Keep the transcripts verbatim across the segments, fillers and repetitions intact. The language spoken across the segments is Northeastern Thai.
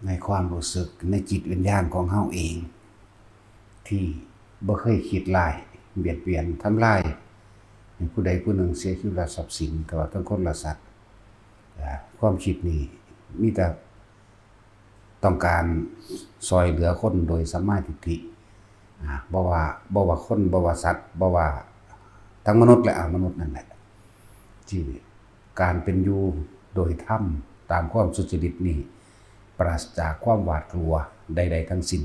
ในความรู้สึกในจิตวิญญาณของเฮาเอง ที่บ่เคยคิดร้ายเบียดเบียนทำลายให้ผู้ใดผู้หนึ่งเสียชีวิตและทรัพย์สินตลอดทั้งคนและสัตว์ อ่า ความคิดนี้มีแต่ต้องการซอยเหลือคนโดยสัมมาทิฏฐิ อ่า บ่ว่า บ่ว่าคน บ่ว่าสัตว์ บ่ว่าทั้งมนุษย์และอมนุษย์นั่นแหละ ที่การเป็นอยู่โดยธรรมตามความสุจริตนี้ ปราศจากความหวาดกลัวใดๆทั้งสิ้น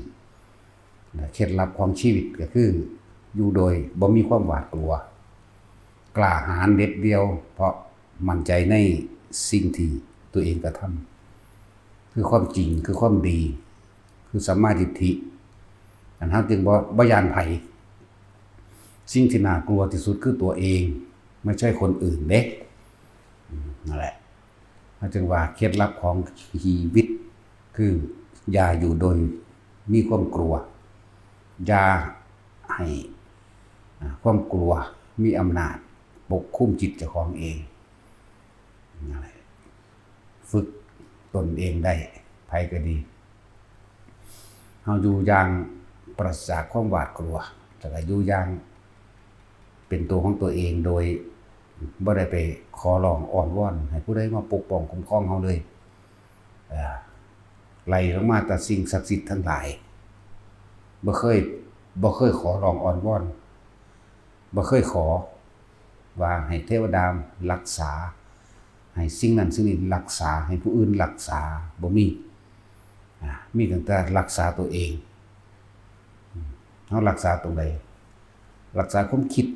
และเคล็ดลับของชีวิตก็คืออยู่โดยบ่มีความหวาดกลัว กล้าหาญเด็ดเดี่ยว เพราะมั่นใจในสิ่งที่ตัวเองกระทำ คือความจริง คือความดี คือสัมมาทิฏฐิ อันเฮาจึงบ่ บ่ย้านไผ สิ่งที่น่ากลัวที่สุดคือตัวเอง ไม่ใช่คนอื่นเด้ อืม นั่นแหละ เฮาจึงว่าเคล็ดลับของชีวิต คืออย่าอยู่โดยมีความกลัว อย่าให้ อ่า ความกลัวมีอำนาจปกคุมจิตเจ้าของเอง นั่นแหละ ฝึกตนเองได้ ไผก็ดี เฮาอยู่อย่างปราศจากความหวาดกลัว แล้วก็อยู่อย่างเป็นตัวของตัวเอง โดยบ่ได้ไปขอร้องอ้อนวอนให้ผู้ใดมาปกป้องคุ้มครองเฮาเลย เอ่อ ไล่ลงมาแต่สิ่งศักดิ์สิทธิ์ทั้งหลาย บ่เคย บ่เคยขอร้องอ้อนวอน บ่เคยขอว่าให้เทวดารักษา ให้สิ่งนั้นสิ่งนี้รักษา ให้ผู้อื่นรักษา บ่มี อ่า มีตั้งแต่รักษาตัวเอง อืม เฮารักษาตรงใด รักษาความคิด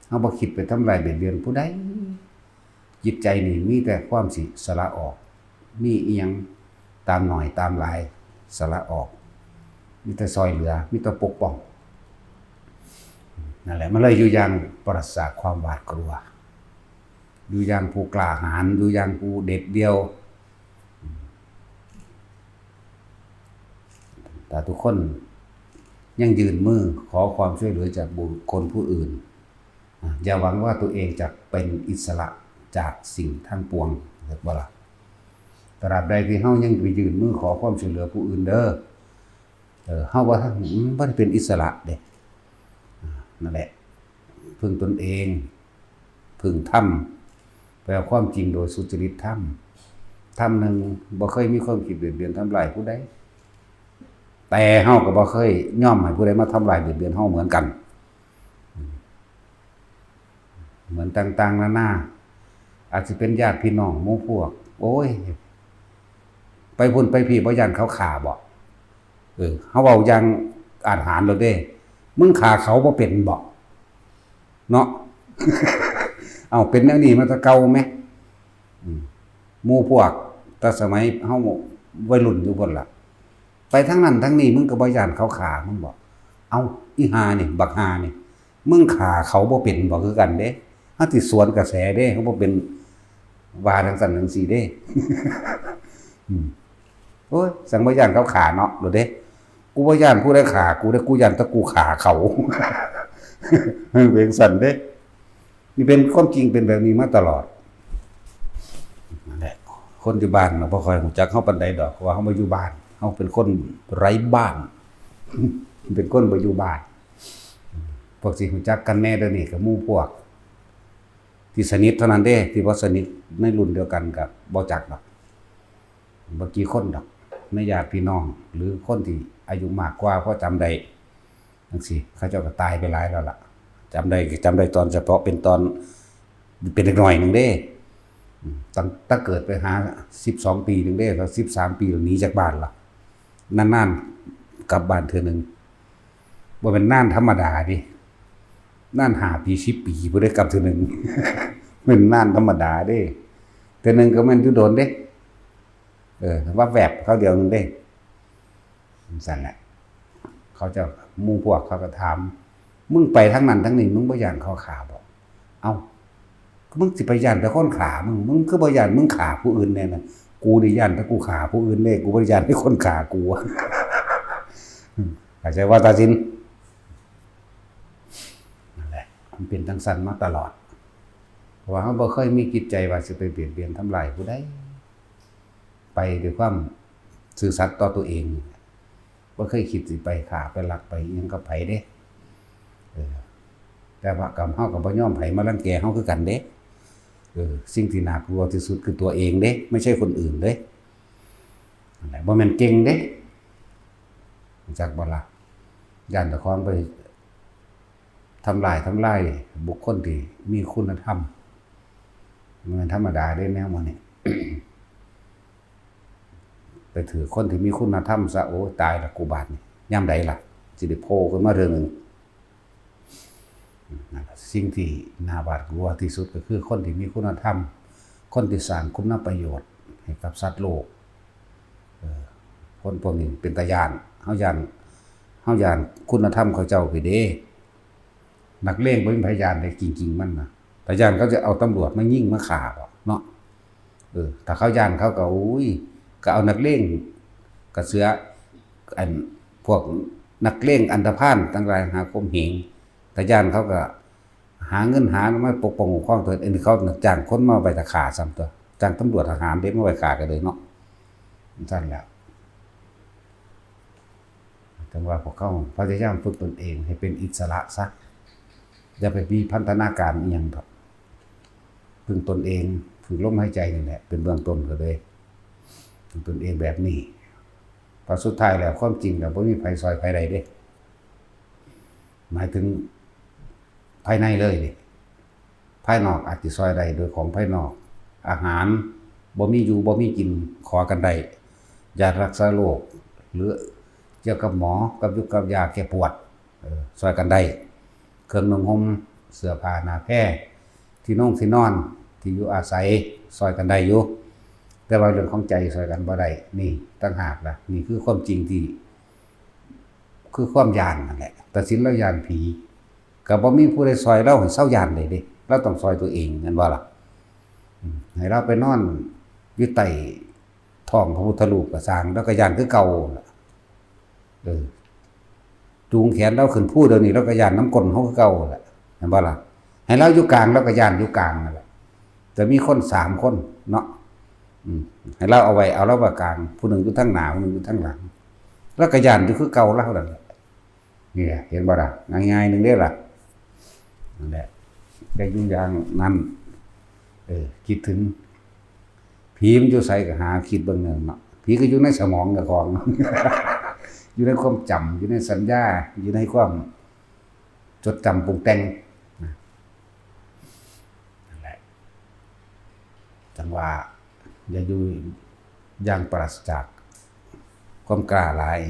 เฮาบ่คิดไปทำลายเบียดเบียนผู้ใด จิตใจนี่มีแต่ความสิสละออก มีอิหยังตามน้อยตามหลายสละออก มีแต่ซอยเหลือ มีแต่ปกป้อง นั่นแหละ มันเลยอยู่อย่างปราศจากความหวาดกลัว อยู่อย่างผู้กล้าหาญ อยู่อย่างผู้เด็ดเดี่ยว ถ้าทุกคนยังยื่นมือขอความช่วยเหลือจากบุคคลผู้อื่น อ่ะ อย่าหวังว่าตัวเองจะเป็นอิสระจากสิ่งทั้งปวง เห็นบ่ล่ะ ตราบใดที่เฮายังไปยื่นมือขอความช่วยเหลือผู้อื่นเด้อ เออ เฮาบ่ทัน มันบ่ได้เป็นอิสระเด้ อ่า นั่นแหละ พึ่งตนเอง พึ่งธรรม แปลความจริงโดยสุจริตธรรม ธรรมหนึ่งบ่เคยมีความคิดเบียดเบียนทำลายผู้ใด แต่เฮาก็บ่เคยยอมให้ผู้ใดมาทำลายเบียดเบียนเฮาเหมือนกัน เหมือนต่างๆนานา อาจสิเป็นญาติพี่น้องหมู่พวก โอ้ย ไปพุ้นไปพี้บ่ย้านเขาฆ่าบ่ เออ เฮาเว้าอย่างอาจหาญโลดเด้ มึงฆ่าเขาบ่เป็นบ่ เนาะ เอ้า เป็นแนวนี้มาแต่เก่าแหม อืม หมู่พวกแต่สมัยเฮาวัยรุ่นอยู่พุ้นล่ะ ไปทางนั้นทางนี้มึงก็บ่ย้านเขาฆ่ามึงบ่ เอ้า อีห่านี่ บักห่านี่ มึงฆ่าเขาบ่เป็นบ่คือกันเด้ เฮาสิสวนกระแสเด้ เฮาบ่เป็นว่าจั่งซั้นจั่งซี้เด้ อืม โอ้ย สังบ่ย้านเขาฆ่าเนาะ โลดเด้ กูบ่ย้านผู้ใดฆ่ากูเด้ กูย้านแต่กูฆ่าเขา เป็นจั่งซั้นเด้ นี่เป็นความจริงเป็นแบบนี้มาตลอด นั่นแหละ คนอยู่บ้านน่ะบ่ค่อยรู้จักเฮาปานใดดอก เพราะว่าเฮาบ่อยู่บ้าน เฮาเป็นคนไร้บ้าน เป็นคนบ่อยู่บ้าน พวกสิรู้จักกันแน่เดี๋ยวนี้ก็หมู่พวกที่สนิทเท่านั้นเด้ ที่บ่สนิทในรุ่นเดียวกันก็บ่จักดอก บ่กี่คนดอก ในญาติพี่น้อง หรือคนที่อายุมากกว่าพอจำได้ จั่งซี้ เขาเจ้าก็ตายไปหลายแล้วล่ะ จำได้ก็จำได้ตอนเฉพาะเป็นตอน เป็นเด็กน้อยหนึ่งเด้ อืม ตั้ง ตั้งเกิดไปหาสิบสองปีหนึ่งเด้ แล้วสิบสามปีหนีจากบ้านละ นานๆกลับบ้านเทื่อหนึ่ง บ่แม่นนานธรรมดาเด้ นานห้าปี สิบปี บ่ได้กลับเทื่อหนึ่ง เป็นนานธรรมดาเด้ เทื่อหนึ่งก็แม่นอยู่โดนเด้ เออ วับแวบคราวเดียวหนึ่งเด้ จั่งซั้นแหละ เขาเจ้า หมู่พวกเขาก็ถาม มึงไปทางนั้นทางนี้ มึงบ่ย้านเขาฆ่าบ่ เอ้า มึงสิไปย้านแต่คนฆ่ามึง มึงคือบ่ย้านมึงฆ่าผู้อื่นแน่นะ กูนี่ย้านแต่กูฆ่าผู้อื่นเด้ กูบ่ได้ย้านแต่คนฆ่ากู เข้าใจว่าตาสิน นั่นแหละ มันเป็นจั่งซั้นมาตลอด เพราะว่าเฮาบ่เคยมีจิตใจว่าสิไปเบียดเบียนทำลายผู้ใด ไปด้วยความ ซื่อสัตย์ต่อตัวเอง บ่เคยคิดสิไปฆ่าไปลักไปอิหยังกับไผเด้ เออ แต่ว่ากรรมเฮาก็บ่ยอมไผมารังแกเฮาคือกันเด้ เออ สิ่งที่น่ากลัวที่สุดคือตัวเองเด้ ไม่ใช่คนอื่นเด้ นั่นแหละ บ่แม่นเก่งเด้ รู้จักบ่ล่ะ ย้านเจ้าของไปทำลาย ทำลายบุคคลที่มีคุณธรรม มันธรรมดาเด้แนวมันนี่ ไปถือคนที่มีคุณธรรมซะ โอ้ ตายละกูบาดนี่ ยามใดล่ะ สิได้โผล่ขึ้นมาเทื่อหนึ่ง นั่นล่ะ สิ่งที่น่าหวาดกลัวที่สุดก็คือคนที่มีคุณธรรม คนที่สร้างคุณประโยชน์ให้กับสัตว์โลก เออ คนพวกนี้เป็นตาย้าน เฮาย้าน เฮาย้านคุณธรรมเขาเจ้าไปเด้ นักเลงบ่มีไผย้านได้จริงๆมันนะ ถ้าย้านเขาจะเอาตำรวจมายิงมาฆ่าบ่เนาะ เออ ถ้าเขาย้านเขาก็ อุ้ย ก็เอานักเลง กะเสือ อัน พวกนักเลงอันธพาลทั้งหลายหาข่มเหง ถ้าย้านเขาก็หาเงินหามาปกป้องคุ้มครองตัวเอง อันนี้เขาจ้างคนมาไว้ถ้าฆ่าซ้ำตัว จ้างตำรวจทหารเด้มาไว้ฆ่ากันเลยเนาะ ซั่นแหละ จั่งว่าพวกเขาพยายามฝึกตนเองให้เป็นอิสระซะ อย่าไปมีพันธนาการอิหยังดอก พึ่งตนเอง ฝึกลมหายใจนี่แหละ เป็นเบื้องต้นก็เลย ฝึกตนเองแบบนี้ เพราะสุดท้ายแล้วความจริงแล้วบ่มีไผซ่อยไผได้เด้ หมายถึงภายในเลยเด้ ภายนอกอาจสิซ่อยได้โดยของภายนอก อาหาร บ่มีอยู่บ่มีกิน ขอกันได้ ยารักษาโรค หรือเกี่ยวกับหมอ กับยุกกับยาแก้ปวด เออ ซ่อยกันได้ เครื่องนุ่งห่ม เสื้อผ้าหน้าแพร ที่นงที่นอน ที่อยู่อาศัย ซ่อยกันได้อยู่ แต่ว่าเรื่องของใจซ่อยกันบ่ได้ นี่ต่างหากล่ะ นี่คือความจริงที่ คือความย้านนั่นแหละ ตาสินลาวย้านผี ก็บ่มีผู้ใดซ่อยลาวให้เซาย้านได้เด้ ลาวต้องซ่อยตัวเอง แม่นบ่ล่ะ อืม ให้ลาวไปนอนอยู่ใต้ท้องพระพุทธรูปก็ซ่าง ลาวก็ย้านคือเก่าล่ะ เออ จูงแขนลาวขึ้นภูเดี๋ยวนี้ ลาวก็ย้านนำก้นเฮาคือเก่าล่ะ แม่นบ่ล่ะ ให้ลาวอยู่กลาง ลาวก็ย้านอยู่กลางนั่นแหละ แต่มีคนสามคนเนาะ อืม ให้ลาวเอาไว้ เอาลาวไว้กลาง ผู้หนึ่งอยู่ทางหน้า ผู้หนึ่งอยู่ทางหลัง ลาวก็ย้านอยู่คือเก่าลาวนั่นแหละ นี่แหละ เห็นบ่ล่ะ ง่ายๆหนึ่งเด้ล่ะ นั่นแหละ แต่อยู่อย่างนั้น เออ คิดถึง ผีมันอยู่ไสก็หาคิดเบิ่งแหน่เนาะ ผีก็อยู่ในสมองเจ้าของ อยู่ในความจำ อยู่ในสัญญา อยู่ในความจดจำปรุงแต่งนะ นั่นแหละ จั่งว่าอย่าอยู่อย่างปราศจากความกล้าหลาย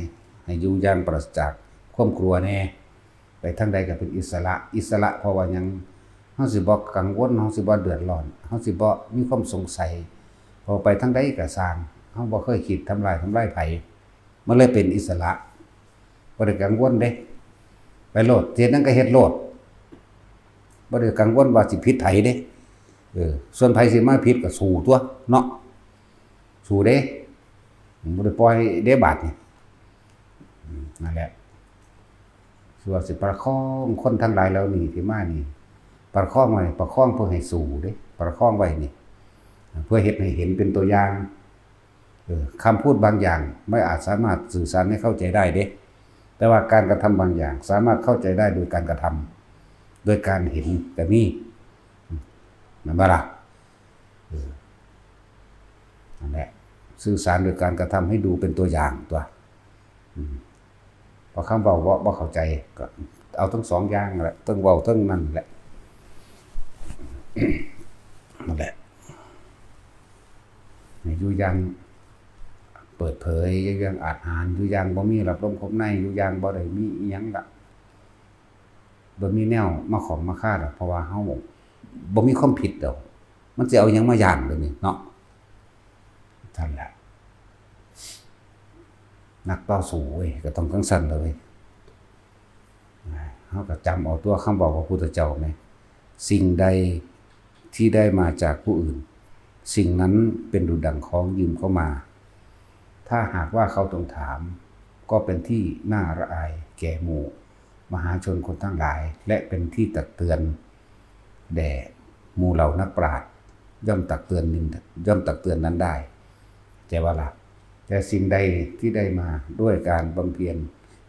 ให้อยู่อย่างปราศจากความกลัวแน่ ไปทางใดก็เป็นอิสระ อิสระเพราะว่าหยัง เฮาสิบ่กังวล เฮาสิบ่เดือดร้อน เฮาสิบ่มีความสงสัย เพราะไปทางใดก็ซ่าง เฮาบ่เคยคิดทำลาย ทำลายไผ มันเลยเป็นอิสระ บ่ได้กังวลเด้ ไปโลด เฮ็ดหยังก็เฮ็ดโลด บ่ได้กังวลว่าสิผิดไผเด้ เออ ส่วนไผสิมาผิดก็สู้ตั๊วเนาะ สู้เด้ บ่ได้ปล่อยเด้บาดนี่ อืม นั่นแหละ ส่วนสิประคองคนทั้งหลายเหล่านี้ที่มานี่ ประคองไว้ ประคองเพื่อให้สู้เด้ ประคองไว้นี่ เพื่อเฮ็ดให้เห็นเป็นตัวอย่าง เออ คำพูดบางอย่างไม่อาจสามารถสื่อสารให้เข้าใจได้เด้ แต่ว่าการกระทำบางอย่างสามารถเข้าใจได้โดยการกระทำ โดยการเห็นก็มี แม่นบ่ล่ะ เออ นั่นแหละ สื่อสารโดยการกระทำให้ดูเป็นตัวอย่างตั๊ว อืม พอคำเว้าบ่ บ่เข้าใจ ก็เอาทั้งสองอย่างแหละ ทั้งเว้าทั้งนั่นแหละ นั่นแหละ ให้อยู่อย่างเปิดเผย อยู่อย่างอาจหาญ อยู่อย่างบ่มีหลับลมคมใน อยู่อย่างบ่ได้มีอิหยังละ บ่มีแนวมาข้องมาคาดอก เพราะว่าเฮาบ่มีความผิดดอก มันสิเอาหยังมาย้านเดี๋ยวนี้เนาะ นั่นแหละ นักต่อสู้เว้ย ก็ต้องจั่งซั้นเลย เฮาก็จำเอาตั๊วคำเว้าพระพุทธเจ้าแหม สิ่งใดที่ได้มาจากผู้อื่น สิ่งนั้นเป็นดุจดั่งของยืมเข้ามา ถ้าหากว่าเขาทวงถาม ก็เป็นที่น่าละอายแก่หมู่มหาชนคนทั้งหลาย และเป็นที่ตักเตือนแด่หมู่เหล่านักปราชญ์ ย่อมตักเตือนนิน ย่อมตักเตือนนั้นได้ แต่ว่าล่ะ แต่สิ่งใดที่ได้มาด้วยการบำเพ็ญ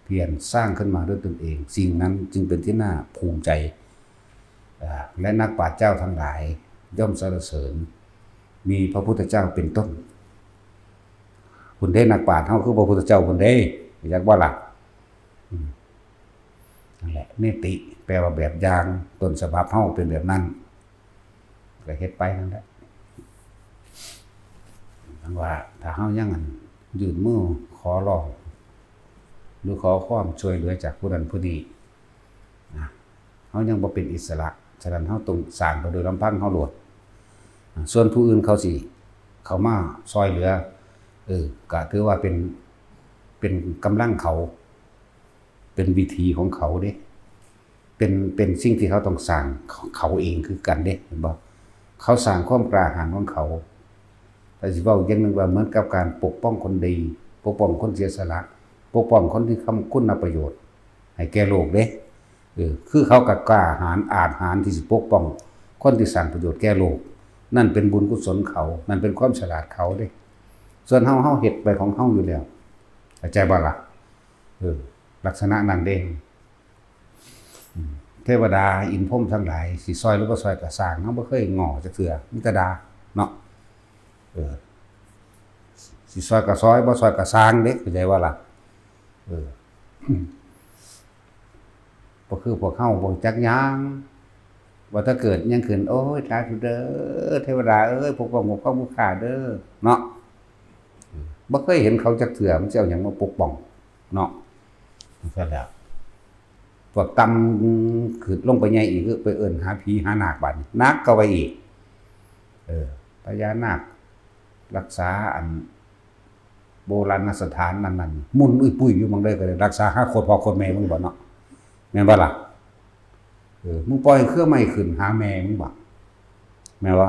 เพียรสร้างขึ้นมาด้วยตนเอง สิ่งนั้นจึงเป็นที่น่าภูมิใจ อ่า และนักปราชญ์เจ้าทั้งหลายย่อมสรรเสริญ มีพระพุทธเจ้าเป็นต้น คุณได้นักปราชญ์เฮาคือพระพุทธเจ้าคุณได้ อยากว่าล่ะ อืม นั่นแหละ นิติ แปลว่าแบบอย่าง ต้นฉบับเฮาเป็นแบบนั้น ก็เฮ็ดไปนั่นแหละ ทั้งว่าถ้าเฮายังอันยื่นมือขอร้อง หรือขอความช่วยเหลือจากผู้นั้นผู้นี้นะ เฮายังบ่เป็นอิสระ ฉะนั้นเฮาต้องสร้างไปโดยลำพังเฮาโลด ส่วนผู้อื่นเขาสิเข้ามาช่วยเหลือ เออ ก็ถือว่าเป็น เป็นกำลังเขา เป็นวิธีของเขาเด้ เป็น เป็นสิ่งที่เขาต้องสร้างเขาเองคือกันเด้ เห็นบ่ เขาสร้างความกล้าหาญของเขา แต่สิเว้าอย่างหนึ่งว่าเหมือนกับการปกป้องคนดี ปกป้องคนเสียสละ ปกป้องคนที่ทำคุณประโยชน์ให้แก่โลกเด้ เออ คือเขาก็กล้าหาญอาจหาญที่สิปกป้องคนที่สร้างประโยชน์แก่โลก นั่นเป็นบุญกุศลเขา นั่นเป็นความฉลาดเขาเด้ ส่วนเฮา เฮาเฮ็ดไปของเฮาอยู่แล้ว เข้าใจบ่ล่ะ เออ ลักษณะนั้นเด้ อืม เทวดาอินทร์พรหมทั้งหลาย สิซอยหรือบ่ซอยก็ซ่าง เฮาบ่เคยง้อจักเทื่อ มีแต่ด่าเนาะ เออ สิซอยก็ซอย บ่ซอยก็ซ่างเด้ เข้าใจบ่ล่ะ เออ บ่คือพวกเฮา บ่จักหยัง ว่าถ้าเกิดหยังขึ้น โอ้ย สาธุเด้อ เทวดาเอ้ย ปกป้อง ปกป้องผู้ข้าเด้อ เนาะ บ่เคยเห็นเขาจักเทื่อ มันสิเอาหยังมาปกป้อง เนาะ นั่นแหละ พวกต่ำขึ้นลงไปใหญ่อีก คือไปเอิ้นหาผีหานาคบาดนี้ หนักเข้าไปอีก เออ พญานาครักษาอันโบราณสถานนั่นนั่น มุ่นอุ้ยปุ้ยอยู่หม่องใดก็ได้ รักษาหาโคตรพ่อโคตรแม่มึงบ่เนาะ แม่นบ่ล่ะ เออ มึงปล่อยเครือไม้ขึ้นหาแม่มึงบ่ แม่นบ่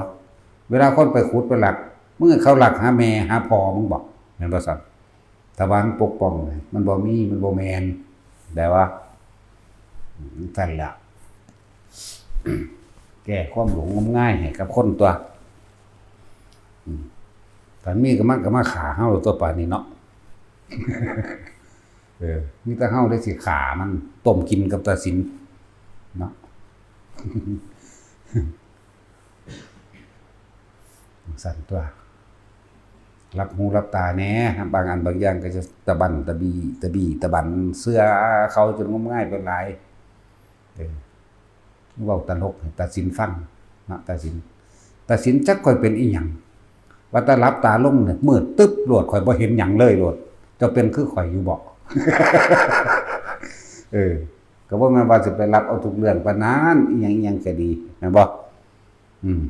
เวลาคนไปขุดไปลัก มึงให้เขาลักหาแม่หาพ่อมึงบ่ แม่นบ่ซั่น ถ้าว่ามันปกป้อง มันบ่มี มันบ่แม่น ได้บ่ อืม ซั่นล่ะ แก้ความหลงงมงายให้กับคนตั๊ว อืม ถ้ามีก็มันก็มาฆ่าเฮาตั๊ว ป่านนี้เนาะ เออ มีแต่เฮาได้สิฆ่ามัน ต้มกินกับตาสิน เนาะ ซั่นตั๊ว หลับหูหลับตาแหน่ บางอันบางอย่างก็จะตะบันตะบี ตะบีตะบัน เชื่อเขาจนงมงายไปหลาย เออ เว้าตลกให้ตาสินฟังเนาะ ตาสิน ตาสินจักข่อยเป็นอีหยัง ว่าแต่หลับตาลงเนี่ย มืดตึ๊บโลด ข่อยบ่เห็นหยังเลยโลด เจ้าเป็นคือข่อยอยู่บ่ เออ ก็บ่แม่นว่าสิไปรับเอาทุกเรื่องปานนั้น อีหยังอีหยังก็ดี แม่นบ่ อืม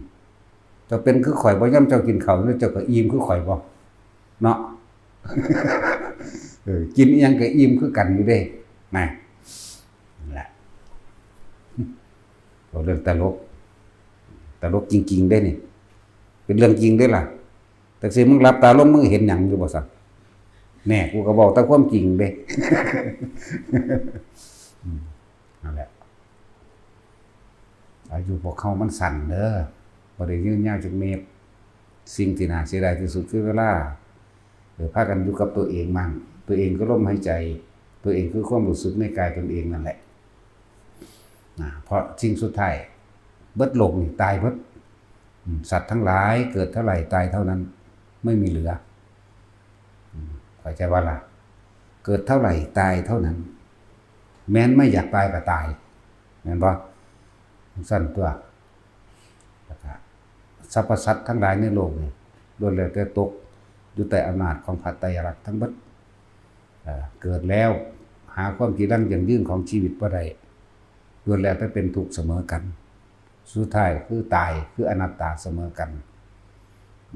เจ้าเป็นคือข่อยบ่ ยามเจ้ากินข้าวนี่ เจ้าก็อิ่มคือข่อยบ่ เนาะ เออ กินอีหยังก็อิ่มคือกันอยู่เด้ นะ นั่นแหละ เว้าเรื่องตลก ตลกจริงๆเด้นี่ เป็นเรื่องจริงเด้ล่ะ แต่สิมึงหลับตาลงมึงเห็นหยังอยู่บ่ซั่น แน่ กูก็เว้าแต่ความจริงเด้ อืม นั่นแหละ อายุพวกเฮามันสั้นเด้อ บ่ได้ยืนยาวจักเม็ด สิ่งที่น่าเสียดายที่สุดคือเวลา เออ พากันอยู่กับตัวเองมั่ง ตัวเองคือลมหายใจ ตัวเองคือความรู้สึกในกายตนเองนั่นแหละ นะ เพราะสิ่งสุดท้าย เบิดโลกนี่ตายเบิด อืม สัตว์ทั้งหลายเกิดเท่าไหร่ตายเท่านั้น ไม่มีเหลือ อืม เข้าใจบ่ล่ะ เกิดเท่าไหร่ตายเท่านั้น แม้นไม่อยากตายก็ตาย แม่นบ่ ซั่นตั๊ว แล้วก็สรรพสัตว์ทั้งหลายในโลกนี่ ล้วนแล้วแต่ตกอยู่ใต้อำนาจของพระไตรลักษณ์ทั้งเบิด เอ่อ เกิดแล้วหาความจีรังยั่งยืนของชีวิตบ่ได้ ล้วนแล้วแต่เป็นทุกข์เสมอกัน สุดท้ายคือตาย คืออนัตตาเสมอกัน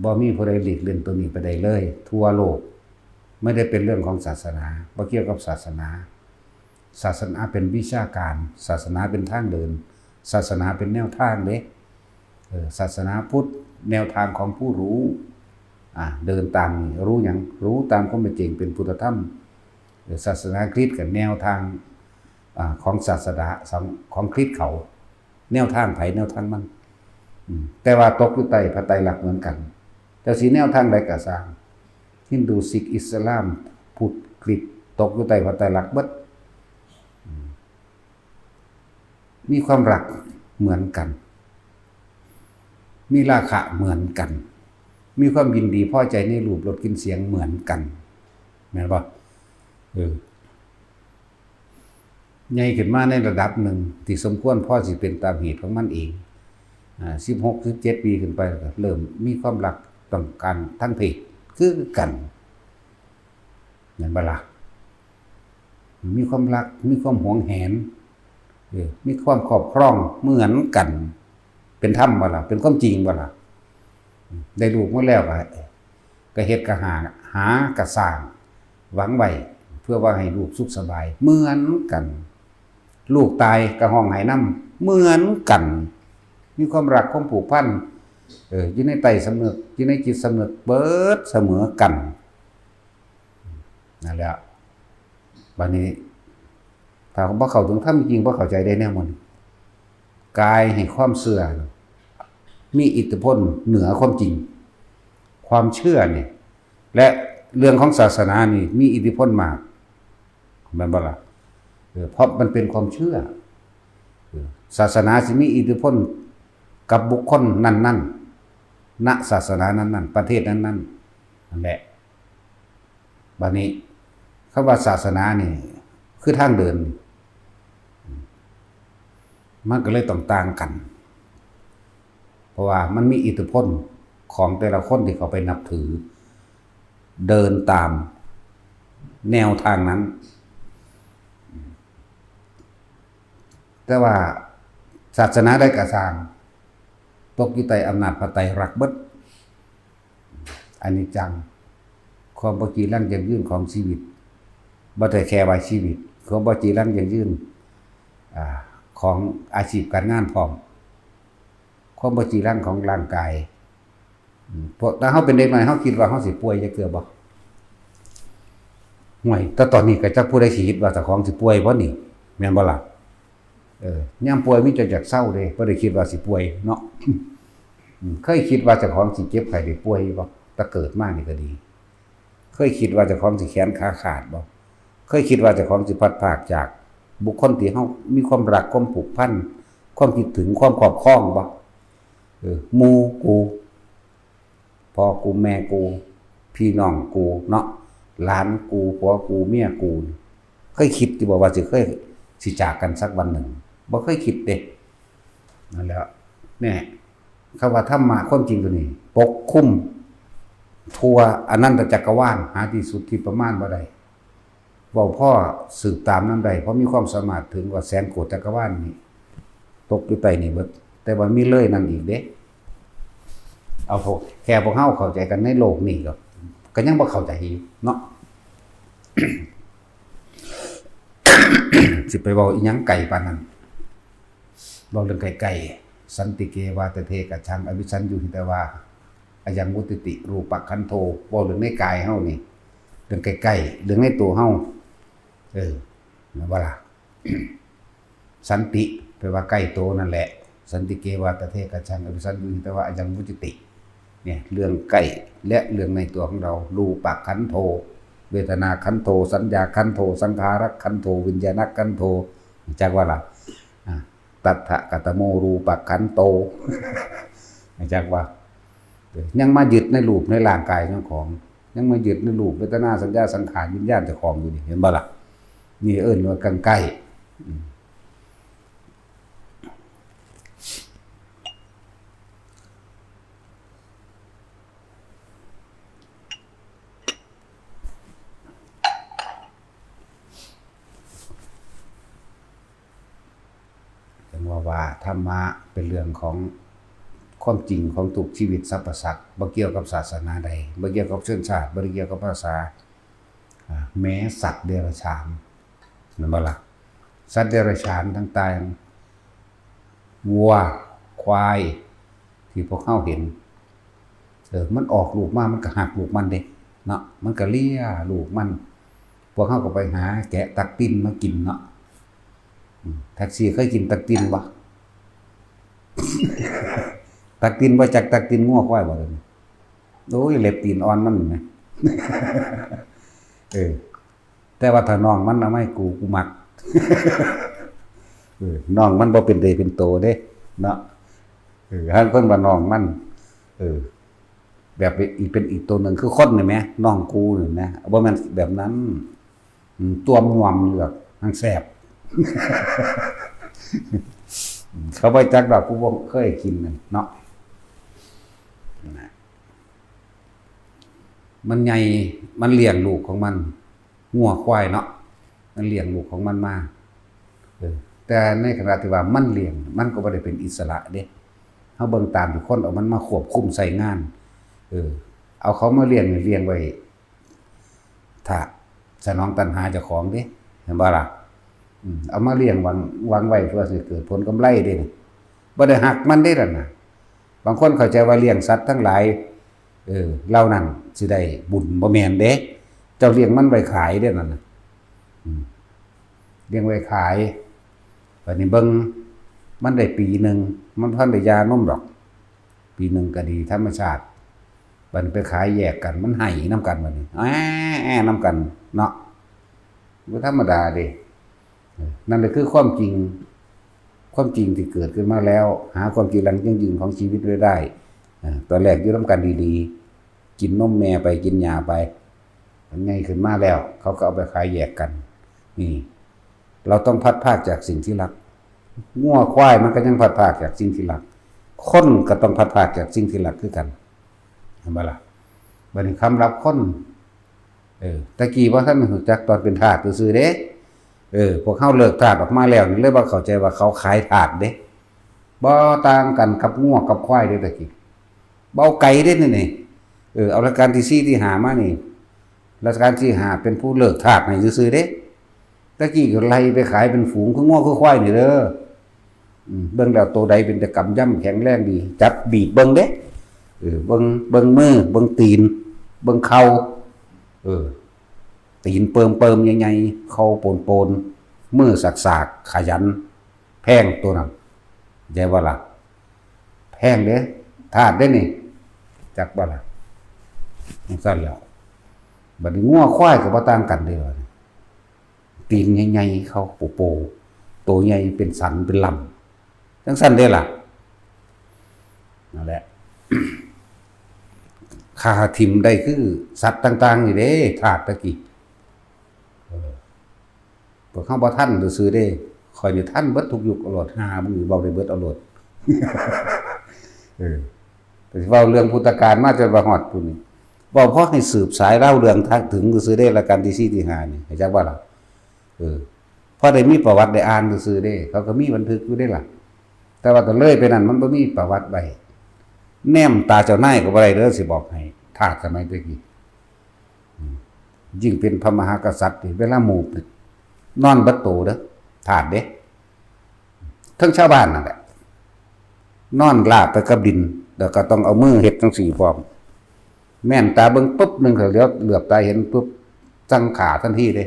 บ่มีผู้ใดหลีกเล่นตัวนี้ไปได้เลย ทั่วโลก ไม่ได้เป็นเรื่องของศาสนา บ่เกี่ยวกับศาสนา ศาสนาเป็นวิชาการ ศาสนาเป็นทางเดิน ศาสนาเป็นแนวทางเด้ เออ ศาสนาพุทธแนวทางของผู้รู้ อ่า เดินตามนี่ รู้หยัง รู้ตามความเป็นจริงเป็นพุทธธรรม เออ ศาสนาคริสต์ก็แนวทาง อ่า ของศาสนา ของ ของคริสต์เขา แนวทางไผแนวทางมัน อืม แต่ว่าตกอยู่ใต้พระไตรลักษณ์เหมือนกัน แต่สิแนวทางใดก็ซ่าง ฮินดู ซิก อิสลาม พุทธ คริสต์ ตกอยู่ใต้พระไตรลักษณ์เบิด มีความรักเหมือนกัน มีราคะเหมือนกัน มีความยินดีพอใจในรูปรสกลิ่นเสียงเหมือนกัน แม่นบ่ เออ ใหญ่ขึ้นมาในระดับหนึ่งที่สมควรพอสิเป็นตามเหตุของมันเอง อ่า สิบหก สิบเจ็ด ปีขึ้นไปก็เริ่มมีความรักต้องการทางเพศคือกัน แม่นบ่ล่ะ มีความรัก มีความหวงแหน เออ มีความครอบครองเหมือนกัน เป็นธรรมบ่ล่ะ เป็นความจริงบ่ล่ะ ได้ลูกมาแล้วก็ ก็เฮ็ดก็หา หาก็สร้าง หวังไว้ เพื่อว่าให้ลูกสุขสบาย เหมือนกัน ลูกตายก็ฮ้องไห้นำ เหมือนกัน มีความรัก ความผูกพัน เออ อยู่ในใต้สำนึก อยู่ในจิตสำนึก เบิดเสมอกัน นั่นแหละ บัดนี้ ถ้าบ่เข้าถึงธรรมจริง บ่เข้าใจได้แนวมัน กายให้ความเชื่อ มีอิทธิพลเหนือความจริง ความเชื่อนี่ และเรื่องของศาสนานี่มีอิทธิพลมาก แม่นบ่ล่ะ เออ เพราะมันเป็นความเชื่อ เออ ศาสนาสิมีอิทธิพลกับบุคคลนั้นๆ ณ ศาสนานั้นๆ ประเทศนั้นๆ นั่นแหละ บัดนี้ คำว่าศาสนานี่ คือทางเดิน มันก็เลยต้องต่างกัน เพราะว่ามันมีอิทธิพลของแต่ละคนที่เขาไปนับถือ เดินตามแนวทางนั้น แต่ว่าศาสนาใดก็ตาม ตกอยู่ใต้อำนาจพระไตรลักษณ์เบิด อนิจจัง ความบ่จีรังยั่งยืนของชีวิต บ่ได้แค่ว่าชีวิต ความบ่จีรังยั่งยืน อ่า ของอาชีพการงานพร้อม ความบ่จีรังของร่างกาย อืม เพราะถ้าเฮาเป็นเด็กน้อย เฮาคิดว่าเฮาสิป่วยจักเทื่อบ่ ห่วย แต่ตอนนี้ก็จักผู้ใดสิคิดว่าเจ้าของสิป่วยบ่นี่ แม่นบ่ล่ะ เออ ยามป่วยมีแต่อยากเซาเด้ บ่ได้คิดว่าสิป่วยเนาะ อืม เคยคิดว่าเจ้าของสิเจ็บไข้ได้ป่วยบ่ แต่เกิดมานี่ก็ดี เคยคิดว่าเจ้าของสิแขนขาขาดบ่ เคยคิดว่าเจ้าของสิพลัดพรากจากบุคคลที่เฮามีความรัก ความผูกพัน ความคิดถึง ความครอบครองบ่ เออ หมู่กู พ่อกู แม่กู พี่น้องกูเนาะ หลานกู ผัวกู เมียกู เคยคิดอยู่บ่ว่าสิเคย สิจากกันสักวันหนึ่ง บ่เคยคิดเด้ นั่นแหละ เนี่ย คำว่าธรรมะความจริงตัวนี้ ปกคลุมทั่วอนันตจักรวาล หาที่สุดที่ประมาณบ่ได้ เว้าพอสืบตามนำได้ เพราะมีความสามารถถึงกว่าแสนโกดจักรวาลนี่ ตกอยู่ใต้นี่เบิด แต่ว่ามีเลยนั่นอีกเด้ เอาพวก แค่พวกเฮาเข้าใจกันในโลกนี่ก็ ก็ยังบ่เข้าใจอีกเนาะ สิไปเว้าอีหยังไกลปานนั้น เว้าเรื่องใกล้ๆ สันติเกวาตะเทกะชัง อวิชชัญญูหิตวา อะยังวุตติติ รูปะขันโธ เว้าเรื่องในกายเฮานี่ เรื่องใกล้ๆ เรื่องในตัวเฮา เออ แม่นบ่ล่ะ สันติ แปลว่าใกล้ตัวนั่นแหละ สันติเกวาตะเทกะชัง อวิชชัญญูหิตวา อะยังวุตติติ เนี่ย เรื่องใกล้และเรื่องในตัวของเรา รูปะขันโธ เวทนาขันโธ สัญญาขันโธ สังขารขันโธ วิญญาณขันโธ จักว่าล่ะ อ่ะ ตัตถะกะตะโม รูปะขันโต จักว่า ยังมายึดในรูปในร่างกายเจ้าของ ยังมายึดในรูป เวทนา สัญญา สังขาร วิญญาณเจ้าของอยู่นี่ เห็นบ่ล่ะ นี่เอิ้นว่ากังใกล้ อืม จั่งว่า ว่าธรรมะเป็นเรื่องของความจริงของทุกชีวิตสรรพสัตว์ บ่เกี่ยวกับศาสนาใด บ่เกี่ยวกับชนชาติ บ่ได้เกี่ยวกับภาษา อ่า แม้สัตว์เดรัจฉาน แม่นบ่ล่ะ สัตว์เดรัจฉานต่างๆ วัว ควาย ที่พวกเฮาเห็น เออ มันออกลูกมา มันก็ฮักลูกมันเด้ เนาะ มันก็เลียลูกมัน พวกเฮาก็ไปหาแกะตักตินมากินเนาะ อืม แท็กซี่เคยกินตักตินบ่ ตักตินบ่จักตักตินงัวควายบ่เดี๋ยวนี้ โอ้ย เล็บตีนอ่อนมันแหม เออ แต่ว่าถ้าน้องมันเอามาให้กู กูมัก เออ น้องมันบ่เป็นเดเป็นโตเด้ เนาะ เออ หาคนว่าน้องมัน เออ แบบอีก เป็นอีกตัวหนึ่ง คือคนนี่แหม น้องกูนี่นะ บ่แม่นแบบนั้น อืม ตวมยอมอยู่ดอก มันแซ่บ เขาบ่จักดอก กูบ่เคยกินนั่นเนาะ นะ มันใหญ่ มันเลี้ยงลูกของมัน งัวควายเนาะ มันเลี้ยงลูกของมันมา เออ แต่ในขณะที่ว่ามันเลี้ยง มันก็บ่ได้เป็นอิสระเด้ เฮาเบิ่งตามที่คนเอามันมาควบคุมใช้งาน เออ เอาเขามาเลี้ยงนี่เลี้ยงไว้ ถ้าสนองตัณหาเจ้าของเด้ เห็นบ่ล่ะ อืม เอามาเลี้ยงหวัง หวังไว้เพื่อสิเกิดผลกำไรเด้นี่ บ่ได้ฮักมันเด้นั่นน่ะ บางคนเข้าใจว่าเลี้ยงสัตว์ทั้งหลาย เออ เหล่านั้นสิได้บุญ บ่แม่นเด้ เจ้าเลี้ยงมันไว้ขายเด้นั่นน่ะ อืม เลี้ยงไว้ขาย บัดนี้เบิ่ง มันได้ปีหนึ่ง มันบ่ทันได้หย่านมดอก ปีหนึ่งก็ดีธรรมชาติ บัดนี้ไปขายแยกกัน มันไห้นำกันบัดนี้ แอ้ แอ้นำกันเนาะ บ่ธรรมดาเด้ เออ นั่นแหละคือความจริง ความจริงที่เกิดขึ้นมาแล้ว หาความจริงหลังยั่งยืนของชีวิตไว้ได้ เออ ตอนแรกอยู่นำกันดีๆ กินนมแม่ไป กินหญ้าไป มันใหญ่ขึ้นมาแล้ว เขาก็เอาไปขายแยกกัน นี่ เราต้องพลัดพรากจากสิ่งที่รัก งัวควายมันก็ยังพลัดพรากจากสิ่งที่รัก คนก็ต้องพลัดพรากจากสิ่งที่รักคือกัน เห็นบ่ล่ะ บัดนี้คำรับคน เออ แต่กี้บ่ทันรู้จักตอนเป็นทาสซื่อๆเด้ เออ พวกเฮาเลิกทาสออกมาแล้วนี่ เลยบ่เข้าใจว่าเขาขายทาสเด้ บ่ต่างกันกับงัวกับควายเด้แต่กี้ เว้าไกลเด้นี่นี่ เออ เอารัชกาลที่สี่ที่ห้ามานี่ รัชกาลที่ห้าเป็นผู้เลิกทาสให้ซื่อๆเด้ แต่กี้ก็ไล่ไปขายเป็นฝูงคืองัวคือควายนี่เด้อ อืม เบิ่งแล้วโตใดเป็นตะกำยำแข็งแรงดี จับบีบเบิ่งเด้ เออ เบิ่ง เบิ่งมือ เบิ่งตีน เบิ่งเข่า เออ ตีนเปิมๆใหญ่ๆ เข่าโปนๆ มือสากๆ ขยัน แพงตัวนั้น เข้าใจบ่ล่ะ แพงเด้ ทาสเด้นี่ จักบ่ล่ะ จั่งซั้นแหล้ว บัดนี้งัวควายก็บ่ต่างกันเด้ บัดนี้ ตีนใหญ่ๆ เขาโปๆ โตใหญ่เป็นสันเป็นลำ จั่งซั้นเด้ล่ะ นั่นแหละ ฆ่าถิ่มได้คือสัตว์ต่างๆนี่เด้ ทาสตะกี้ เออ พวกเฮาบ่ทันซื่อๆเด้ ข้อยนี่ทันเบิดทุกยุคเอาโลด ห่ามึงนี่เว้าได้เบิดเอาโลด เออ แต่สิเว้าเรื่องพุทธกาลมาจนว่าฮอดพุ้นนี่ เว้าพอให้สืบสายเล่าเรื่องถึงซื่อๆเด้ รัชกาลที่สี่ที่ห้านี่ เข้าใจบ่ล่ะ เออ พอได้มีประวัติได้อ่านซื่อๆเด้ เขาก็มีบันทึกอยู่เด้ล่ะ แต่ว่าก็เลยไปนั่นมันบ่มีประวัติไว้ แนมตาเจ้านายก็บ่ได้เด้อ สิบอกให้ ทาสสมัยแต่กี้ อืม ยิ่งเป็นพระมหากษัตริย์นี่ เวลาหมู่นอนเบิดโตเด้อ ทาสเด้ ทั้งชาวบ้านนั่นแหละ นอนราบไปกับดิน แล้วก็ต้องเอามือเฮ็ดจั่งซี้พร้อม แม่นตาเบิ่งปุ๊บหนึ่ง เหลียวเหลือบตาเห็นปุ๊บ สั่งฆ่าทันทีเด้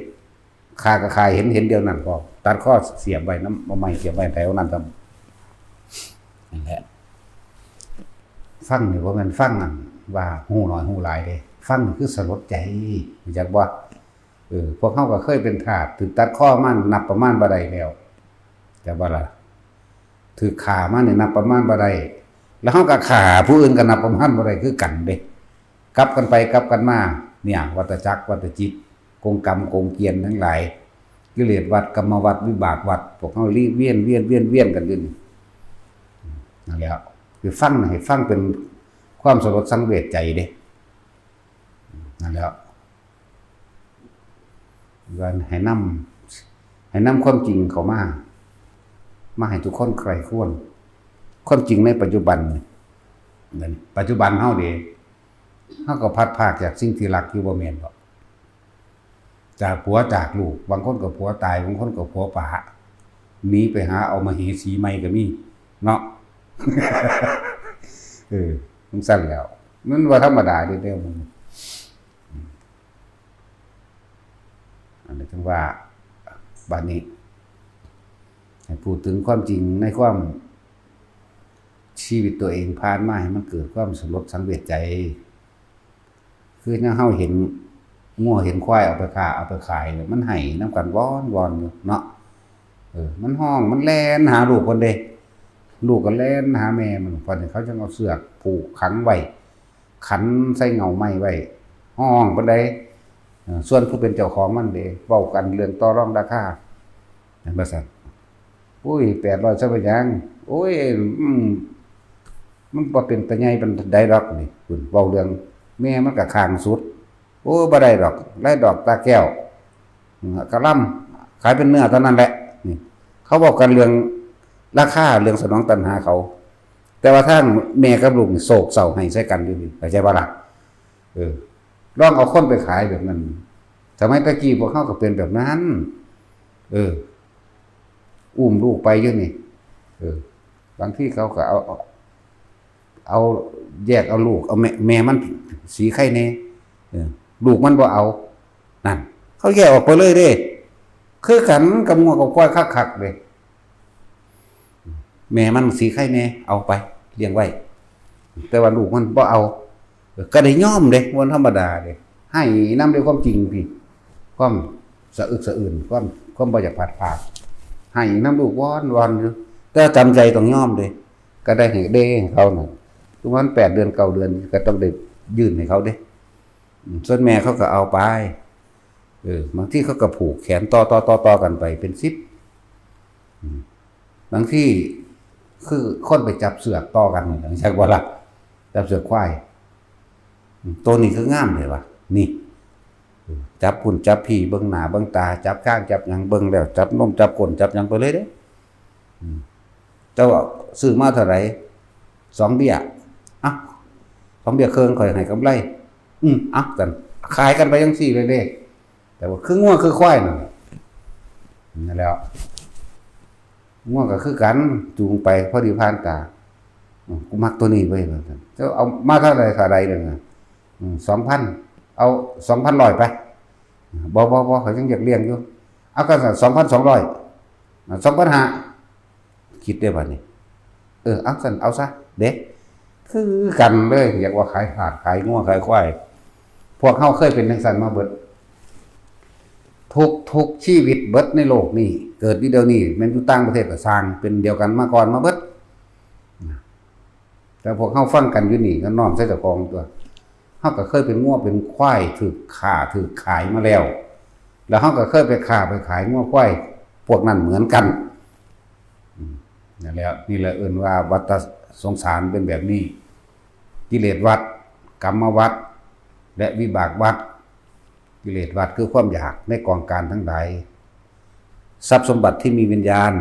ฆ่าก็ฆ่าเห็น เห็นเดียวนั้นพร้อม ตัดคอเสียบไว้นำ เอาไม้เสียบไว้แถวนั้นซ้ำ นั่นแหละ ฟังนี่บ่แม่นฟังอันว่าฮู้น้อยฮู้หลายเด้ ฟังนี่คือสลดใจ รู้จักบ่ เออ พวกเฮาก็เคยเป็นทาส ถูกตัดคอมานับประมาณบ่ได้แล้ว จักบ่ล่ะ ถูกฆ่ามานี่นับประมาณบ่ได้ แล้วเฮาก็ฆ่าผู้อื่นก็นับประมาณบ่ได้คือกันเด้ กลับกันไปกลับกันมา เนี่ย วัฏจักร วัฏจิต กงกรรม กงเกวียนทั้งหลาย กิเลสวัฏ กรรมวัฏ วิบากวัฏ พวกเฮาลีเวียน เวียน เวียน เวียนกันอยู่นี่ นั่นแหละ คือฟังน่ะ ให้ฟังเป็นความสลดสังเวชใจเด้ นั่นแหละ ว่าให้นำ ให้นำความจริงเข้ามา มาให้ทุกคนใคร่ครวญ ความจริงในปัจจุบันนี่ ปัจจุบันเฮาเด้ เฮาก็พลัดพรากจากสิ่งที่รักอยู่บ่แม่นบ่ จากผัวจากลูก บางคนก็ผัวตาย บางคนก็ผัวป๋า หนีไปหาเอามเหสีใหม่ก็มี เนาะ เออ จั่งซั้นแหล้ว มันบ่ธรรมดาเด้ แนวหมู่ อันนี้ถึงว่า บัดนี้ ให้พูดถึงความจริงในความ ชีวิตตัวเองผ่านมา ให้มันเกิดความสลดสังเวชใจ คือจั่งเฮาเห็นงัวเห็นควายเอาไปค้าเอาไปขายเนี่ย มันไห้นำกันวอนๆ อยู่เนาะ เออ มันฮ้อง มันแล่นหาลูกมันเด้ ลูกก็แล่นหาแม่มัน บัดนี้เขาจั่งเอาเชือกผูกขังไว้ ขันใส่เง่าไม้ไว้ ฮ้องปานใด เออ ส่วนผู้เป็นเจ้าของมันเด้ เว้ากันเรื่องต่อรองราคา แม่นบ่ซั้น โอ้ย แปดร้อย ซะเป็นหยัง โอ้ย อืม มันบ่เป็นตาใหญ่ปานใดดอกนี่ พู้น เว้าเรื่องแม่มันก็ข้างสุด โอ้ บ่ได้ดอก ไล่ดอกตาแก้ว อืม กะหล่ำ ขายเป็นเนื้อเท่านั้นแหละ นี่ เขาเว้ากันเรื่องราคา เรื่องสนองตัณหาเขา แต่ว่าทางแม่กับลูกนี่โศกเศร้าไห้ใส่กันอยู่นี่ เข้าใจบ่ล่ะ เออ ลองเอาคนไปขายแบบนั้น สมัยตะกี้พวกเฮาก็เป็นแบบนั้น เออ อุ้มลูกไปอยู่นี่ เออ บางทีเขาก็เอา เอา เอาแยกเอาลูก เอาแม่ แม่มันสีไข่แน่ เออ ลูกมันบ่เอา นั่น เขาแยกออกไปเลยเด้ คือกันกับงัวกับควายคักๆ เด้ แม่มันสีไข่แน่ เอาไปเลี้ยงไว้ แต่ว่าลูกมันบ่เอา ก็ได้ยอมเด้ บ่ธรรมดาเด้ ไห้นำด้วยความจริงพี่ ความสะอึกสะอื้น ความ ความบ่อยากพลัดพราก ไห้นำลูกวอนๆ อยู่ แต่จำใจต้องยอมเด้ ก็ได้ให้เด้ให้เขานั่น ประมาณแปดเดือน เก้าเดือน ก็ต้องได้ยื่นให้เขาเด้ อืม ส่วนแม่เขาก็เอาไป เออ บางทีเขาก็ผูกแขนต่อๆๆๆ กันไปเป็นสิบ อืม บางทีคือคนไปจับเสือกต่อกันนี่ จักบ่ล่ะ จับเสือกควาย อืม ตัวนี้คืองามเลยวะ นี่ เออ จับพุ้นจับพี้ เบิ่งหน้าเบิ่งตา จับคางจับหยัง เบิ่งแล้วจับนมจับก้นจับหยังไปเลยเด้ อืม เจ้าซื้อมาเท่าไหร่ สองเบี้ย อ่ะ สองเบี้ยครึ่ง ข้อยให้กำไร อืม อ่ะ กัน ขายกันไปจั่งซี้เลยเด้ แต่ว่าคืองัวคือควายนั่น นั่นแหล้ว งัวก็คือกัน จูงไปพอดีผ่านตา อืม กูมักตัวนี้เว้ย ว่าซั่น เจ้าเอามาเท่าไหร่ เท่าใดเด้อ อืม สองพัน เอา สองพันร้อย ไป บ่ บ่ บ่ ข้อยยังอยากเลี้ยงอยู่ เอา ก็ซั่น สองพันสองร้อย อ่ะ สองพันห้า คิดได้บัดนี้ เออ เอาซั่น เอาซะ เด้ คือกันเลย อยากว่าขายทาส ขายงัว ขายควาย พวกเฮาเคยเป็นจั่งซั่นมาเบิด ทุก ทุกชีวิตเบิดในโลกนี้ เกิดอยู่เดี๋ยวนี้ แม่นอยู่ต่างประเทศก็ซ่าง เป็นเดียวกันมาก่อนมาเบิด แต่พวกเฮาฟังกันอยู่นี่ก็น้อมใส่เจ้าของตัว เฮาก็เคยเป็นงัวเป็นควาย ถูกฆ่าถูกขายมาแล้ว แล้วเฮาก็เคยไปฆ่าไปขายงัวควายพวกนั้นเหมือนกัน อืม นั่นแหละ นี่แหละเอิ้นว่าวัฏสงสารเป็นแบบนี้ กิเลสวัฏ กรรมวัฏ และวิบากวัฏ กิเลสวัฏคือความอยากในกองการทั้งหลาย ทรัพย์สมบัติที่มีวิญญาณ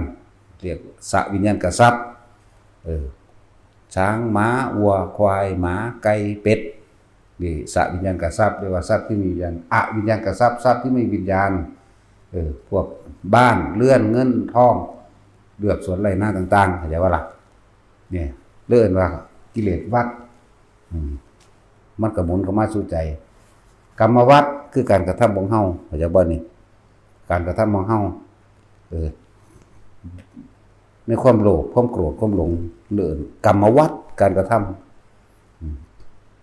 เรียกสวิญญาณกทรัพย์ เออ ช้าง ม้า วัว ควาย หมา ไก่ เป็ด นี่สวิญญาณกทรัพย์ เรียกว่าทรัพย์ที่มีวิญญาณ อวิญญาณกทรัพย์ ทรัพย์ที่ไม่มีวิญญาณ เออ พวกบ้าน เรือน เงิน ทอง เรือกสวนไร่นาต่างๆ เข้าใจบ่ล่ะ เนี่ย เรียกว่ากิเลสวัฏ อืม มันก็หมุนเข้ามาสู่ใจ กรรมวัฏคือการกระทำของเฮา เข้าใจบ่นี่ การกระทำของเฮา เออ ในความโลภ ความโกรธ ความหลง เรียกกรรมวัฏ การกระทำ อืม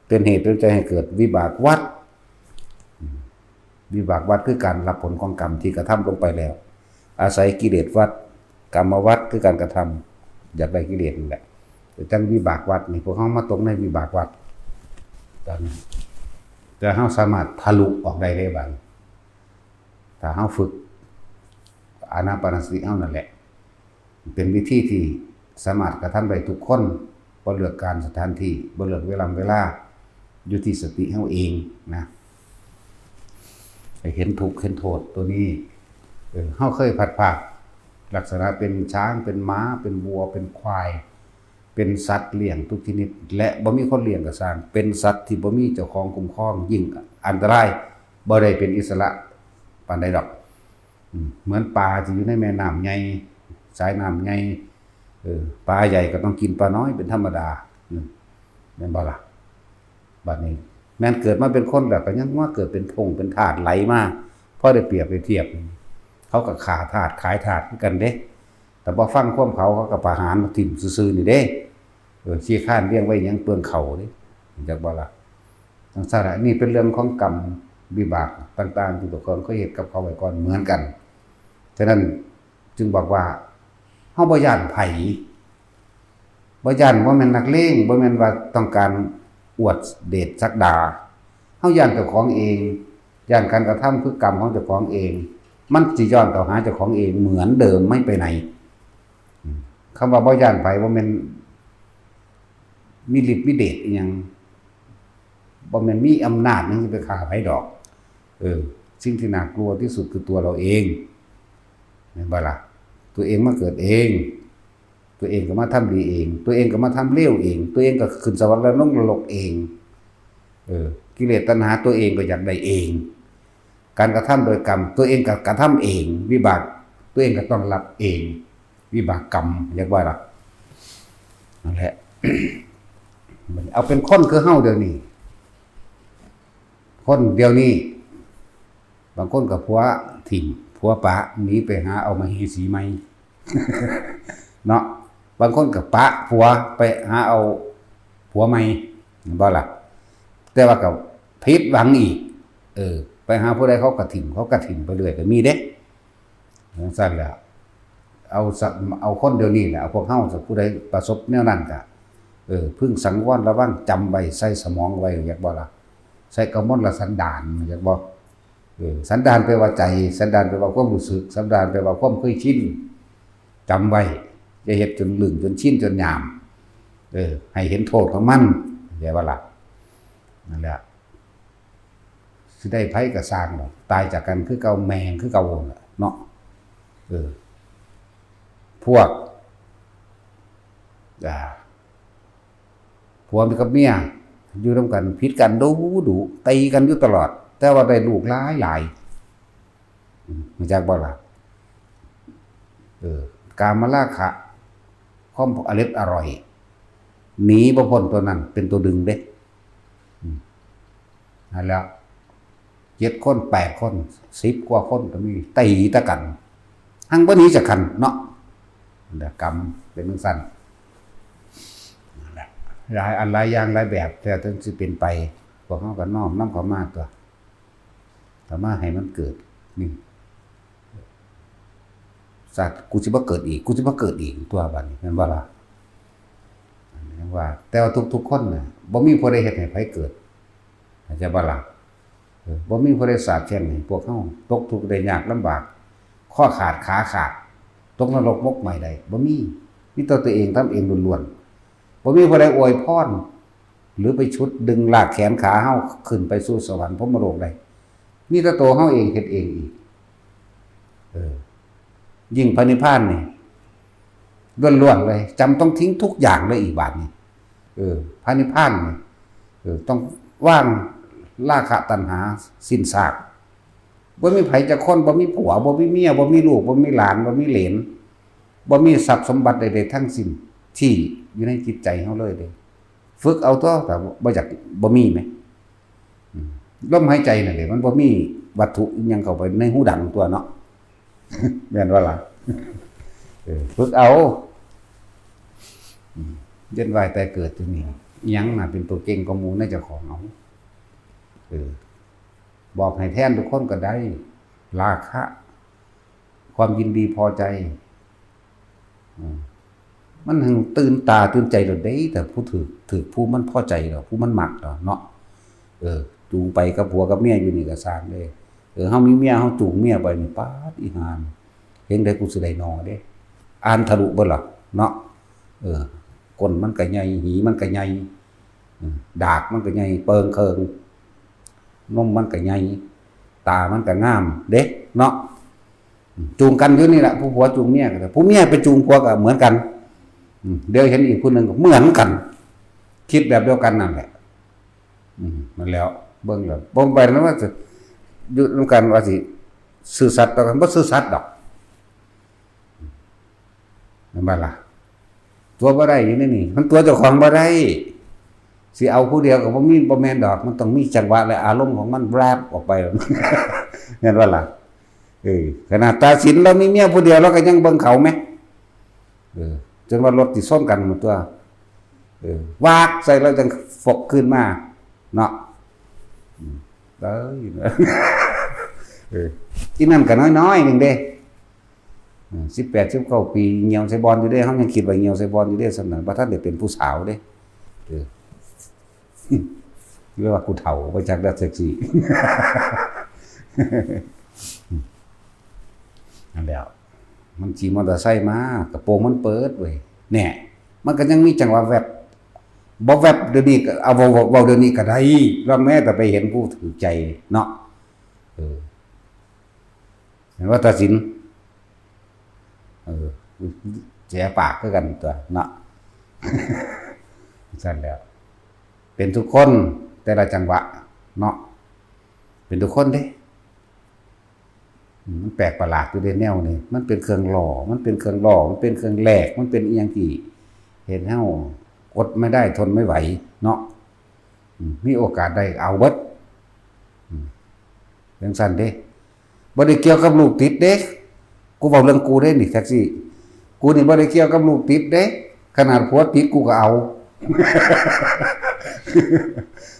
เป็นเหตุเป็นปัจจัยให้เกิดวิบากวัฏ อืม วิบากวัฏคือการรับผลของกรรมที่กระทำลงไปแล้ว อาศัยกิเลสวัฏ กรรมวัฏคือการกระทำ อยากได้กิเลสนั่นแหละ แต่จั่งวิบากวัฏนี่ พวกเฮามาตกในวิบากวัฏ ตอนนี้ แต่เฮาสามารถทะลุออกได้เลยบัดนี้ ถ้าเฮาฝึกอานาปานสติเฮานั่นแหละ เป็นวิธีที่สามารถกระทำได้ทุกคน บ่เลือกการสถานที่ บ่เลือกเวลา เวลา อยู่ที่สติเฮาเองนะ ให้เห็นทุกข์เห็นโทษตัวนี้ เออ เฮาเคยพลัดพราก ลักษณะเป็นช้าง เป็นม้า เป็นวัว เป็นควาย เป็นสัตว์เลี้ยงทุกชนิด และบ่มีคนเลี้ยงก็ซ่าง เป็นสัตว์ที่บ่มีเจ้าของคุ้มครอง ยิ่งอันตราย บ่ได้เป็นอิสระปานใดดอก อืม เหมือนปลาที่อยู่ในแม่น้ำใหญ่ สายน้ำใหญ่ เออ ปลาใหญ่ก็ต้องกินปลาน้อยเป็นธรรมดา อืม แม่นบ่ล่ะ บัดนี้ แม่นเกิดมาเป็นคนแล้วก็ยังมาเกิดเป็นผงเป็นธาตุไหลมา พอได้เปรียบไปเทียบ เขาก็ฆ่าธาตุขายธาตุคือกันเด้ แต่บ่ฟังความเขา เขาก็ประหารมาถิ่มซื่อๆ นี่เด้ เออ ขี้ข้านเลี้ยงไว้หยังเปลืองเขาเด้ จักบ่ล่ะ จั่งซั้นล่ะ นี่เป็นเรื่องของกรรมวิบากต่างๆ ที่เจ้าของเคยเฮ็ดกับเขาไว้ก่อนเหมือนกัน ฉะนั้นจึงบอกว่า เฮาบ่ย้านไผ บ่ย้าน บ่แม่นนักเลง บ่แม่นว่าต้องการอวดเดชศักดา เฮาย้านเจ้าของเอง ย้านการกระทำคือกรรมของเจ้าของเอง มันสิย้อนเข้าหาเจ้าของเองเหมือนเดิม ไม่ไปไหน อืม คำว่าบ่ย้านไผ บ่แม่นมีฤทธิ์มีเดชอิหยัง บ่แม่นมีอำนาจหยังสิไปฆ่าไผดอก เออ สิ่งที่น่ากลัวที่สุดคือตัวเราเอง แม่นบ่ล่ะ ตัวเองมาเกิดเอง ตัวเองก็มาทำดีเอง ตัวเองก็มาทำเลวเอง ตัวเองก็ขึ้นสวรรค์และลงนรกเอง เออ กิเลสตัณหาตัวเองก็อยากได้เอง การกระทำโดยกรรม ตัวเองก็กระทำเอง วิบาก ตัวเองก็ต้องรับเอง วิบากกรรม เรียกว่าล่ะ นั่นแหละ เอาเป็นคนคือเฮาเดี๋ยวนี้ คนเดี๋ยวนี้ บางคนก็ผัวถิ่ม ผัวปะ หนีไปหาเอามเหสีใหม่ เนาะ บางคนก็ปะผัวไปหาเอาผัวใหม่ แม่นบ่ล่ะ แต่ว่าก็ผิดหวังอีก เออ ไปหาผู้ใดเขาก็ถิ่ม เขาก็ถิ่มไปเรื่อยก็มีเด้ จั่งซั้นแหละ เอาซะ เอาคนเดี๋ยวนี้แหละ เอาพวกเฮาซะ ผู้ใดประสบแนวนั้นก็ เออ พึงสังวรระวัง จำไว้ ใส่สมองไว้ อยากบ่ล่ะ ใส่กมลสันดาน อยากบ่ เออ สันดานแปลว่าใจ สันดานแปลว่าความรู้สึก สันดานแปลว่าความเคยชิน จำไว้ อย่าเฮ็ดจนลึง จนชิน จนหยาม เออ ให้เห็นโทษของมัน เข้าใจบ่ล่ะ นั่นแหละ สิได้ไผก็ซ่างดอก ตายจากกันคือเก่า แม่งคือเก่าล่ะเนาะ เออ พวก อ่า ผัวกับเมีย อยู่นำกัน ผิดกันดุดุ ตีกันอยู่ตลอด แต่ว่าได้ลูกหลายหลาย อืม รู้จักบ่ล่ะ เออ กามราคะ ความอร็ดอร่อย หนีบ่พ้นตัวนั้น เป็นตัวดึงเด้ อืม นั่นแหละ เจ็ดคน แปดคน สิบกว่าคนก็มี ตีตะกัน หังบ่หนีจากกันเนาะ นั่นแหละ กรรมเป็นจั่งซั้น นั่นแหละ หลายอันหลายอย่างหลายแบบ แต่ถึงสิเป็นไป พวกเฮาก็น้อมนำเข้ามาตั๊ว เข้ามาให้มันเกิด นี่ สัตว์ กูสิบ่เกิดอีก กูสิบ่เกิดอีกตั๊ว บัดนี้ แม่นบ่ล่ะ อันนี้ว่า แต่ว่าทุกๆคนน่ะ บ่มีผู้ใดเฮ็ดให้ไผเกิด เข้าใจบ่ล่ะ เออ บ่มีผู้ใดสาบแช่งให้พวกเฮาตกทุกข์ได้ยากลำบาก คอขาดขาขาด ตกนรกหมกไหม้ได้ บ่มี มีแต่ตัวเองทำเองล้วนๆ บ่มีผู้ใดอวยพร หรือไปฉุดดึงลากแขนขาเฮาขึ้นไปสู่สวรรค์พรหมโลกได้ มีแต่ตัวเฮาเองเฮ็ดเองอีก เออ ยิ่งพระนิพพานนี่ ล้วนๆเลย จำต้องทิ้งทุกอย่างเลยอีกบาดนี้ เออ พระนิพพานนี่ เออ ต้องวางราคะตัณหาสิ้นซาก บ่มีไผจักคน บ่มีผัว บ่มีเมีย บ่มีลูก บ่มีหลาน บ่มีเหลน บ่มีทรัพย์สมบัติใดๆทั้งสิ้น ที่อยู่ในจิตใจเฮาเลยเด้ ฝึกเอาตั๊ว แต่บ่อยาก บ่มีแหม อืม ลมหายใจนั่นแหละ มันบ่มีวัตถุอิหยังเข้าไปในฮูดังตั๊วเนาะ แม่นบ่ล่ะ เออ ฝึกเอา อืม เวียนว่ายตายเกิดอยู่นี่ อิหยังน่ะเป็นตัวเก่งกว่าหมู่ในเจ้าของ เอา เออ บอกให้แทนทุกคนก็ได้ ราคะ ความยินดีพอใจ อืม มันแฮ่งตื่นตาตื่นใจโลดเด้ แต่ผู้ถืก ถืกผู้มันพอใจดอก ผู้มันมักดอกเนาะ เออ จูงไปกับผัวกับเมียอยู่นี่ก็ซ่างเด้ เออ เฮามีเมีย เฮาจูงเมียไปนี่ ป๊าด อีห่า เห็นได้กูสิได้หนอเด้ อ่านทะลุเบิดล่ะเนาะ เออ ก้นมันก็ใหญ่ หีมันก็ใหญ่ อืม ดากมันก็ใหญ่ เปิงเคิง นมมันก็ใหญ่ ตามันก็งามเด้เนาะ อืม จูงกันอยู่นี่แหละ ผู้ผัวจูงเมียก็ได้ ผู้เมียไปจูงผัวก็เหมือนกัน อืม เดี๋ยวเห็นอีกผู้หนึ่งก็เหมือนกัน คิดแบบเดียวกันนั่นแหละ อืม นั่นแหล้ว เบิ่งแล้ว บ่ไปแล้วว่าสิอยู่นำกันว่าสิซื่อสัตย์ต่อกัน บ่ซื่อสัตย์ดอก แม่นบ่ล่ะ ตั๋วบ่ได้อยู่ในนี่ มันตั๋วเจ้าของบ่ได้ สิเอาผู้เดียวก็บ่มี บ่แม่นดอก มันต้องมีจังหวะและอารมณ์ของมันแวบออกไป แม่นบ่ล่ะ เออ ขนาดตาสินเรามีเมียผู้เดียว เราก็ยังเบิ่งเขาแหม เออ จนว่ารถสิชนกันหมดตั๊ว เออ วากใส่แล้วจั่งฟกคืนมา เนาะ เอ้ย เออ อีนั่นก็น้อยๆหนึ่งเด้ เออ สิบแปด สิบเก้า ปี เหี่ยวใส่บ่อนอยู่เด้ เฮายังคิดว่าเหี่ยวใส่บ่อนอยู่เด้ ส่ำนั้น บ่ทันได้เป็นผู้สาวเด้ เออ เรียกว่ากูเฒ่า บ่จักแล้ว เซ็กซี่ นั่นแหละ มันขี่มอเตอร์ไซค์มา กระโปรงมันเปิดเว้ย แน่ มันก็ยังมีจังหวะแวบ บ่แวบเดี๋ยวนี้ก็ เอา เว้า เว้า เว้าเดี๋ยวนี้ก็ได้ ลองแม้แต่ไปเห็นผู้ถือใจเนาะ เออ เห็นว่าตัดสิน เออ เสียปากคือกันตัวเนาะ ซั่นแหล้ว เป็นทุกคน แต่ละจังหวะเนาะ เป็นทุกคนเด้ อืม มันแปลกประหลาดอยู่เด้แนวนี้ มันเป็นเครื่องหล่อ มันเป็นเครื่องหล่อ มันเป็นเครื่องแลก มันเป็นอิหยังที่เฮ็ดให้เฮาอดไม่ได้ทนไม่ไหวเนาะ อืม มีโอกาสได้เอาเบิด อืม จั่งซั้นเด้ บ่ได้เกี่ยวกับลูกติดเด้ กูเว้าเรื่องกูเด้นี่ แท็กซี่ กูนี่บ่ได้เกี่ยวกับลูกติดเด้ ขนาดผัวติดกูก็เอา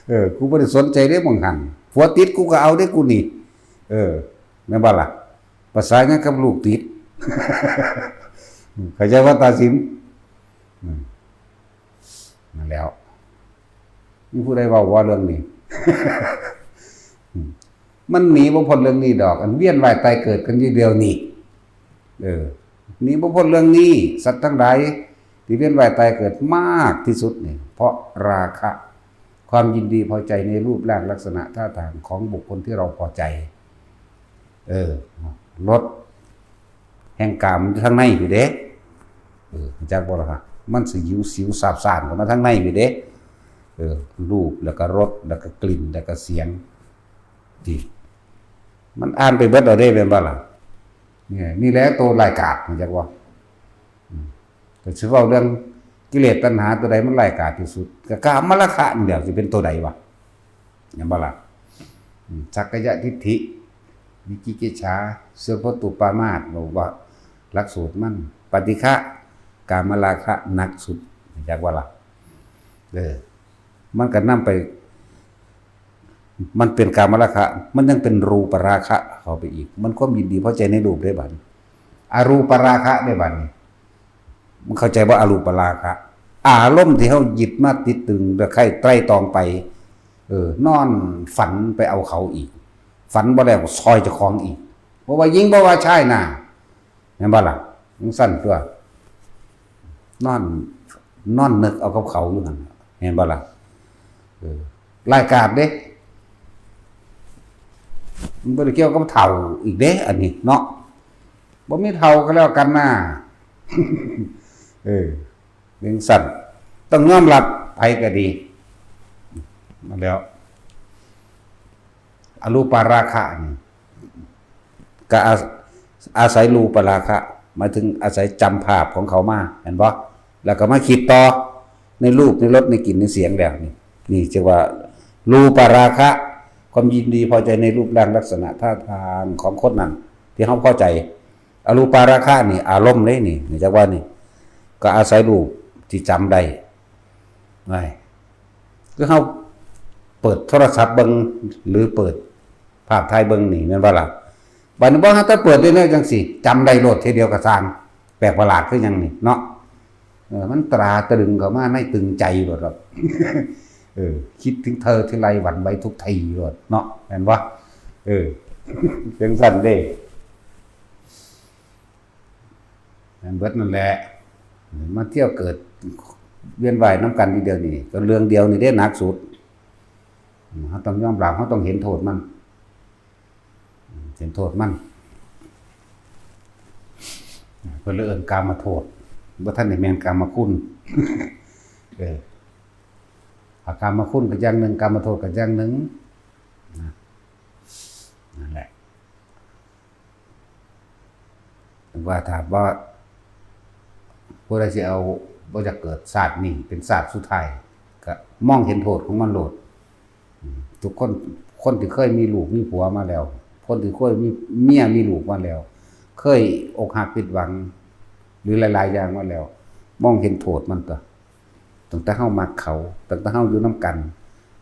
เออ กูบ่ได้สนใจเด้หม่องหั้น ผัวติดกูก็เอาเด้กูนี่ เออ แม่นบ่ล่ะ ประสาหยังกับลูกติด เข้าใจว่าตัดสิน อืม นั่นแหล้ว มีผู้ใดเว้าบ่เรื่องนี้ อืม มันหนีบ่พ้นเรื่องนี้ดอก อันเวียนว่ายตายเกิดกันอยู่เดี๋ยวนี้ เออ หนีบ่พ้นเรื่องนี้ สัตว์ทั้งหลายที่เวียนว่ายตายเกิดมากที่สุดนี่ เพราะราคะ ความยินดีพอใจในรูปร่างลักษณะท่าทางของบุคคลที่เราพอใจ เออ รถแห่งกามมันอยู่ทางในพี้เด้ เออ จักบ่ล่ะฮะ มันสิหิวสิวซาบซ่านเข้ามาทางในพี้เด้ เออ รูป แล้วก็รส แล้วก็กลิ่น แล้วก็เสียง ที่ มันอ่านไปเบิดแล้วเด้ แม่นบ่ล่ะ เนี่ย นี่แหละตัวร้ายกาจ รู้จักบ่ อืม ก็สิเว้าเรื่องกิเลสตัณหาตัวใดมันร้ายกาจที่สุด ก็กามราคะนี่แหละ สิเป็นตัวใดวะ แม่นบ่ล่ะ อืม สักกายทิฏฐิ วิจิกิจฉา เสียโพตุปปามาส บอกว่าหลักสูตรมัน ปฏิฆะ กามราคะหนักสุด รู้จักบ่ล่ะ เออ มันก็นำไป มันเป็นกามราคะ มันยังเป็นรูปราคะเข้าไปอีก มันความยินดีพอใจในรูปได้บัดนี้ อรูปราคะได้บัดนี้ มันเข้าใจว่าอรูปราคะ อารมณ์ที่เฮายึดมาติดตึง แล้วใคร่ไตร่ตรองไป เออ นอนฝันไปเอาเขาอีก ฝันบ่แล้วก็ซอยเจ้าของอีก บ่ว่าหญิงบ่ว่าชายน่ะ แม่นบ่ล่ะ จั่งซั้นตั๊ว นอน นอนนึกเอากับเขาอยู่หั่นน่ะ แม่นบ่ล่ะ เออ ร้ายกาจเด้ มันบ่ได้เกี่ยวกับเฒ่าอีกเด้ อันนี้เนาะ บ่มีเฒ่าก็แล้วกันน่ะ เออ จั่งซั้น ต้องยอมรับ ไผก็ดี มาแล้ว อรูปาราคะนี่ ก็อา อาศัยรูปราคะ หมายถึงอาศัยจำภาพของเขามา เห็นบ่ แล้วก็มาคิดต่อ ในรูป ในรส ในกลิ่น ในเสียงแล้วนี่ นี่เรียกว่า รูปาราคะ ความยินดีพอใจในรูปร่างลักษณะท่าทางของคนนั้น ที่เฮาพอใจ อรูปาราคะนี่ อารมณ์เลยนี่ นี่จักว่านี่ ก็อาศัยรูปที่จำได้ ไอ้ คือเฮาเปิดโทรศัพท์เบิ่ง หรือเปิดภาพถ่ายเบิ่งนี่ แม่นบ่ล่ะ บัดนี้บ่หาแต่เปิดได้แนวจั่งซี้ จำได้โลดทีเดียวก็ซ่าง แปลกประหลาดคือหยังนี่เนาะ เออ มันตราตรึงเข้ามาในตึงใจโลดครับ เออ คิดถึงเธอทีไรหวั่นไหวทุกทีโลดเนาะ แม่นบ่ เออ จั่งซั้นเด้ แม่นเบิดนั่นแหละ มาเที่ยวเกิดเวียนว่ายนำกันทีเดียวนี่ ก็เรื่องเดียวนี่เด้หนักสุด อืม เฮาต้องยอมรับ เฮาต้องเห็นโทษมัน อืม เห็นโทษมัน เพิ่นเลยเอิ้นกามโทษ บ่ทันได้แม่นกามคุณ เออ อากามคุณก็อย่างหนึ่ง กามโทษก็อย่างหนึ่ง นะ นั่นแหละ ว่าถ้าว่าผู้ใดสิเอา บ่อยากเกิดชาตินี้เป็นชาติสุดท้าย ก็มองเห็นโทษของมันโลด อืม ทุกคน คนที่เคยมีลูกมีผัวมาแล้ว คนที่เคยมีเมียมีลูกมาแล้ว เคยอกหักผิดหวัง หรือหลายๆอย่างมาแล้ว มองเห็นโทษมันตั๊ว ตั้งแต่เฮามักเขา ตั้งแต่เฮาอยู่นำกัน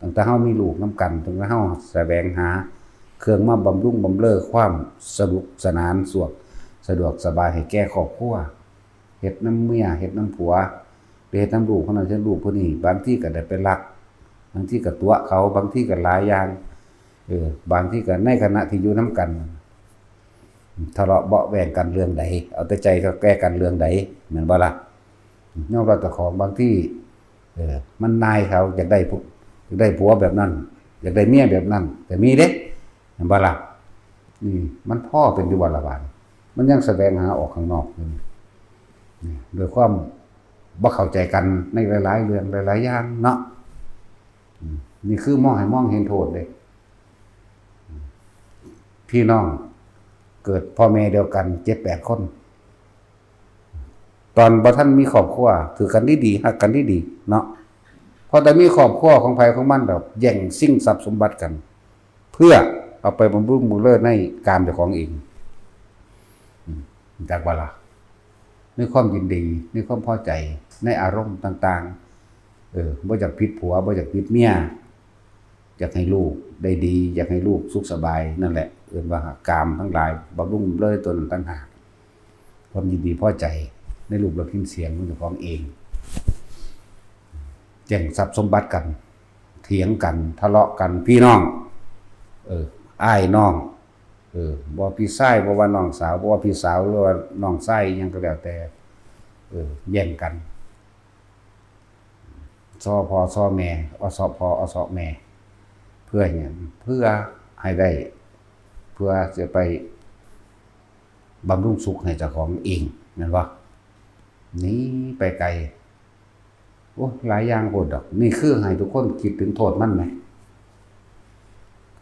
ตั้งแต่เฮามีลูกนำกัน ตั้งแต่เฮาแสวงหาเครื่องมาบำรุงบำเรอความสนุกสนานสะดวก สะดวกสบายให้แก่ครอบครัว เฮ็ดนำเมีย เฮ็ดนำผัว หรือเฮ็ดนำลูกคนนั้น เฮ็ดลูกคนนี้ บางทีก็ได้ไปลัก บางทีก็ตั๋วเขา บางทีก็หลายอย่าง เออ บางทีก็ในขณะที่อยู่นำกัน ทะเลาะเบาะแว้งกันเรื่องใด เอาแต่ใจเขาแก้กันเรื่องใด แม่นบ่ล่ะ? ยอมรับเจ้าของ บางที เออ มันนายเขา อยากได้ผู้ อยากได้ผัวแบบนั้น อยากได้เมียแบบนั้น ก็มีเด้ แม่นบ่ล่ะ? อืม มันพอเป็นอยู่บ่ล่ะบาดนี้ มันยังแสวงหาออกข้างนอกอยู่นี่ นี่ ด้วยความบ่เข้าใจกันในหลายๆเรื่อง หลายๆอย่างเนาะ อืม นี่คือมองให้มองเห็นโทษเด้ อืม พี่น้องเกิดพ่อแม่เดียวกันเจ็ดแปดคน ตอนบ่ทันมีครอบครัว ถือกันดีๆ ฮักกันดีๆ เนาะ พอแต่มีครอบครัวของไผของมัน แบบแย่งชิงทรัพย์สมบัติกัน เพื่อเอาไปบำรุงบำเรอในกามเจ้าของเอง อืม จักบ่ล่ะ ในความยินดี ในความพอใจ ในอารมณ์ต่างๆ เออ บ่อยากผิดผัว บ่อยากผิดเมีย อยากให้ลูกได้ดี อยากให้ลูกสุขสบาย นั่นแหละ เอิ้นว่ากามทั้งหลาย บำรุงเลยตัวนั้นต่างหาก ความยินดีพอใจในรูปรสกลิ่นเสียงของเจ้าของเอง แย่งทรัพย์สมบัติกัน เถียงกัน ทะเลาะกัน พี่น้อง เออ อ้ายน้อง เออ บ่พี่ชาย บ่ว่าน้องสาว บ่ว่าพี่สาว หรือว่าน้องชาย อิหยังก็แล้วแต่ เออ แย่งกัน ซอพ่อซอแม่ อสอพ่อ อสอแม่ เพื่อหยัง? เพื่อให้ได้ เพื่อจะไปบำรุงสุขให้เจ้าของเอง แม่นบ่? หนีไปไกล โอ้ หลายอย่างโพดดอก นี่คือให้ทุกคนคิดถึงโทษมันแหม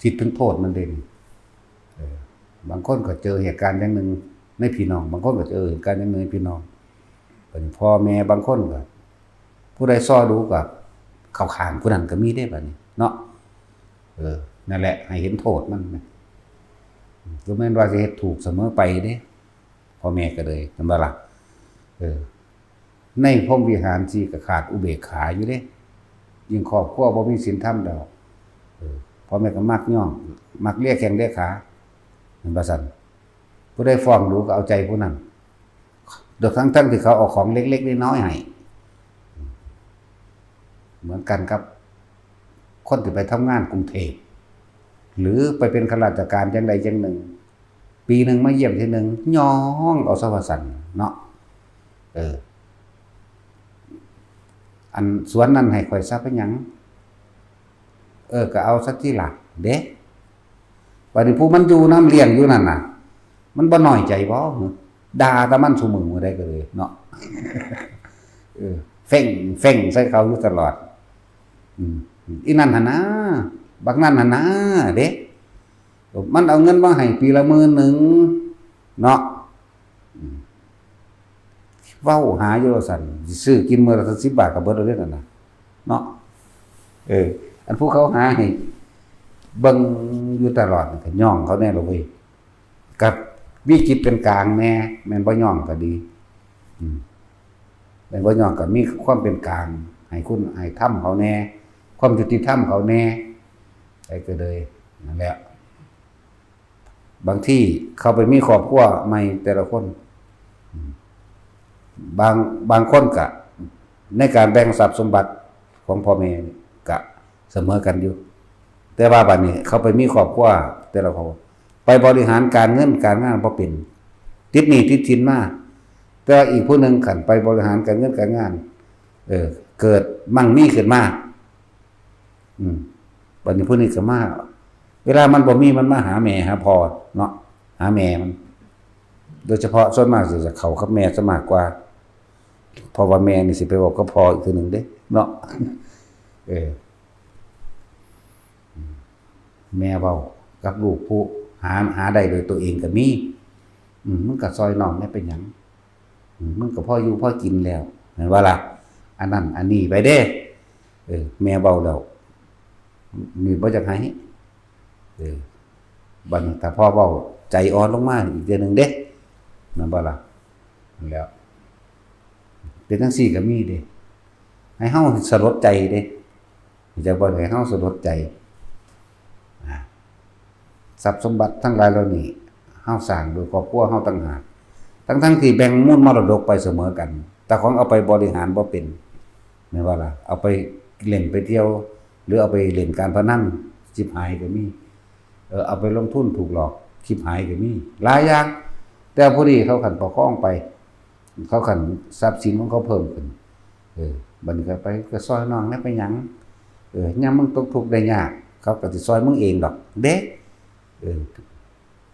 คิดถึงโทษมันเด้นี่ เออ บางคนก็เจอเหตุการณ์อย่างหนึ่งในพี่น้อง บางคนก็เจอเหตุการณ์อย่างหนึ่งในพี่น้อง บัดนี้พ่อแม่บางคนก็ ผู้ใดซอดูก็เข้าข้างผู้นั้นก็มีเด้บัดนี้เนาะ เออ นั่นแหละ ให้เห็นโทษมันนะ บ่แม่นว่าสิเฮ็ดถูกเสมอไปเด้ พ่อแม่ก็เลย แม่นบ่ล่ะ? เออ ในพรหมวิหารสี่ก็ขาดอุเบกขาอยู่เด้ ยิ่งครอบครัวบ่มีศีลธรรมแล้ว เออ พ่อแม่ก็มักย่อง มักเลียแข้งเลียขา แม่นบ่ซั่น? ผู้ใดฟ้องดูก็เอาใจผู้นั้น โดยทั้งๆที่เขาเอาของเล็กๆน้อยๆให้ เหมือนกันครับ คนที่ไปทำงานกรุงเทพฯ หรือไปเป็นข้าราชการจั่งใดจั่งหนึ่ง ปีหนึ่งมาเยี่ยมทีหนึ่ง ย่องเอาซะว่าซั่นเนาะ เออ อันสวนนั่นให้ข้อยซะเป็นหยัง? เออ ก็เอาซะติล่ะ เด้ บัดนี้ผู้มันอยู่นำเลี้ยงอยู่นั่นน่ะ มันบ่น้อยใจบ่? ด่าแต่มันซุมื้อมื้อใดก็เลยเนาะ เออ เฟ้ง เฟ้งใส่เขาอยู่ตลอด อืม อีนั่นหั่นนะ บักนั่นหั่นนะ เด้ มันเอาเงินมาให้ปีละหมื่นหนึ่งเนาะ อืม เว้าหาอยู่ว่าซั่น สิซื้อกินมื้อละสิบบาทก็เบิดแล้วเด้นั่นน่ะ เนาะ เออ อันผู้เขาหาให้เบิ่งอยู่ตลอดนี่ก็ย่องเขาแน่ล่ะเว้ย กับมีจิตเป็นกลางแน่ แม่นบ่ย่องก็ดี อืม แม่นบ่ย่องก็มีความเป็นกลาง ให้คุณให้ธรรมเขาแน่ ความยุติธรรมเขาแน่ ไปก็เลย นั่นแหละ บางทีเขาไปมีครอบครัวใหม่แต่ละคน อืม บาง บางคนก็ ในการแบ่งทรัพย์สมบัติของพ่อแม่นี่ก็เสมอกันอยู่ แต่ว่าบัดนี้เขาไปมีครอบครัวแต่ละครอบครัว ไปบริหารการเงินการงานบ่เป็น ติดหนี้ติดสินมา แต่ว่าอีกผู้หนึ่งคันไปบริหารการเงินการงาน เออ เกิดมั่งมีขึ้นมา อืม บัดนี้ผู้นี้ก็มา เวลามันบ่มีมันมาหาแม่หาพ่อเนาะ หาแม่มัน โดยเฉพาะส่วนมากสิจะเข้ากับแม่ซะมากกว่า เพราะว่าแม่นี่สิไปเว้ากับพ่ออีกเทื่อหนึ่งเด้เนาะ เออ แม่เว้ากับลูกผู้หา หาได้โดยตัวเองก็มี อืม มึงก็ซอยน้องแหน่เป็นหยัง? อืม มึงก็พออยู่พอกินแล้ว แม่นบ่ล่ะ? อันนั้นอันนี้ไปเด้ เออ แม่เว้าแล้ว นี่บ่อยากให้ เออ บัดนี้ถ้าพ่อเว้าใจอ่อนลงมาอีกเทื่อหนึ่งเด้ แม่นบ่ล่ะ? นั่นแหล้ว เป็นจั่งซี้ก็มีเด้ ให้เฮาสลดใจเด้ อยากบ่ให้เฮาสลดใจ อ่า ทรัพย์สมบัติทั้งหลายเหล่านี้ เฮาสร้างโดยครอบครัวเฮาต่างหาก ทั้งๆที่แบ่งมูลมรดกไปเสมอกัน แต่ของเอาไปบริหารบ่เป็น แม่นบ่ล่ะ เอาไปเล่นไปเที่ยว หรือเอาไปเล่นการพนัน ชิบหายก็มี เออ เอาไปลงทุนถูกหลอก ชิบหายก็มี หลายอย่าง แต่พอดีเขาคันประคองไป เขาคันทรัพย์สินของเขาเพิ่มขึ้น เออ บัดนี้ก็ไป ก็ซอยน้องแหน่ไปหยัง เออ ยามมึงตกทุกข์ได้ยาก เขาก็สิซอยมึงเองดอกเด้ เออ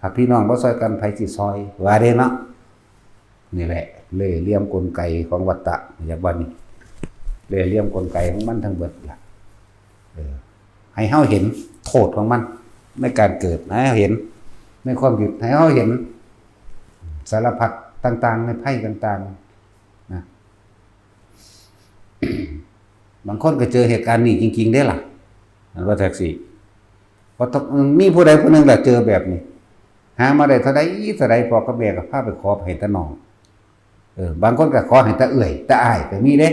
ถ้าพี่น้องบ่ซอยกัน ไผสิซอย ว่าเด้เนาะ นี่แหละ เล่ห์เหลี่ยมกลไกของวัฏฏะ อยากว่านี่ เล่ห์เหลี่ยมกลไกของมันทั้งเบิดล่ะ เออ ให้เฮาเห็นโทษของมัน ในการเกิด ให้เฮาเห็นในความหยุด ให้เฮาเห็นสารพัดต่างๆ ในภัยต่างๆ นะ บางคนก็เจอเหตุการณ์นี้จริงๆ เด้ล่ะ อันว่าแท็กซี่ ว่าต้อง มีผู้ใดผู้หนึ่งล่ะเจอแบบนี้ หามาได้เท่าใดเท่าใด พ่อกับแม่ก็พาไปขอให้แต่น้อง เออ บางคนก็ขอให้แต่เอื้อย แต่อ้ายก็มีเด้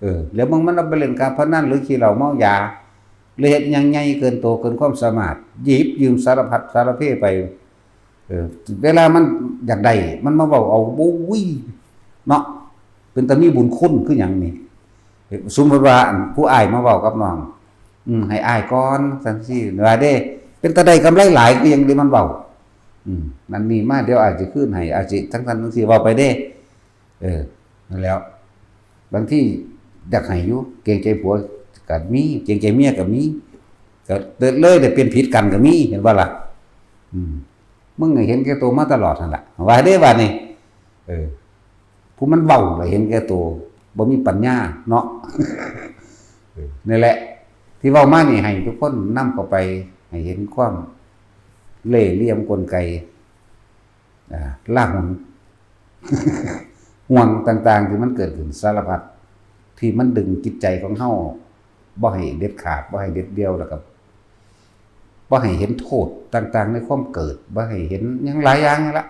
เออ แล้วมึงมันเอาไปเล่นการพนัน หรือขี้เหล้าเมายา หรือเฮ็ดหยังใหญ่เกินโตเกินความสามารถ หยิบยืมสารพัดสารเพไป เออ เวลามันอยากได้ มันมาเว้าเอา โอ้ย เนาะ เป็นตามีบุญคุณคือหยังนี่ สมมุติว่าอันผู้อ้ายมาเว้ากับน้อง อืม ให้อ้ายก่อน จั่งซี้ ว่าเด้ เป็นตาได้กำไรหลายคือหยังที่มันเว้า อืม นั่นนี่มา เดี๋ยวอ้ายสิคืนให้ อ้ายสิจั่งซั้นจั่งซี้ เว้าไปเด้ เออ นั่นแหล้ว บางทีอยากให้อยู่ เกรงใจผัวก็มี เกรงใจเมียก็มี ก็เลยได้เป็นผิดกันก็มี เห็นบ่ล่ะ อืม มึงเห็นแก่ตัวมาตลอดนั่นล่ะ ว่าเด้ ว่านี่ เออ ผู้มันเว้าล่ะเห็นแก่ตัว บ่มีปัญญาเนาะ เออ นี่แหละ ที่เว้ามานี่ให้ทุกคนนำเข้าไป ให้เห็นความเล่ห์เหลี่ยมกลไก อ่า ลาหน ห่วงต่างๆ ที่มันเกิดขึ้นสารพัด ที่มันดึงจิตใจของเฮา บ่ให้เด็ดขาด บ่ให้เด็ดเดี่ยว แล้วก็บ่ให้เห็นโทษต่างๆ ในความเกิด บ่ให้เห็นหยังหลายอย่างนี่ละ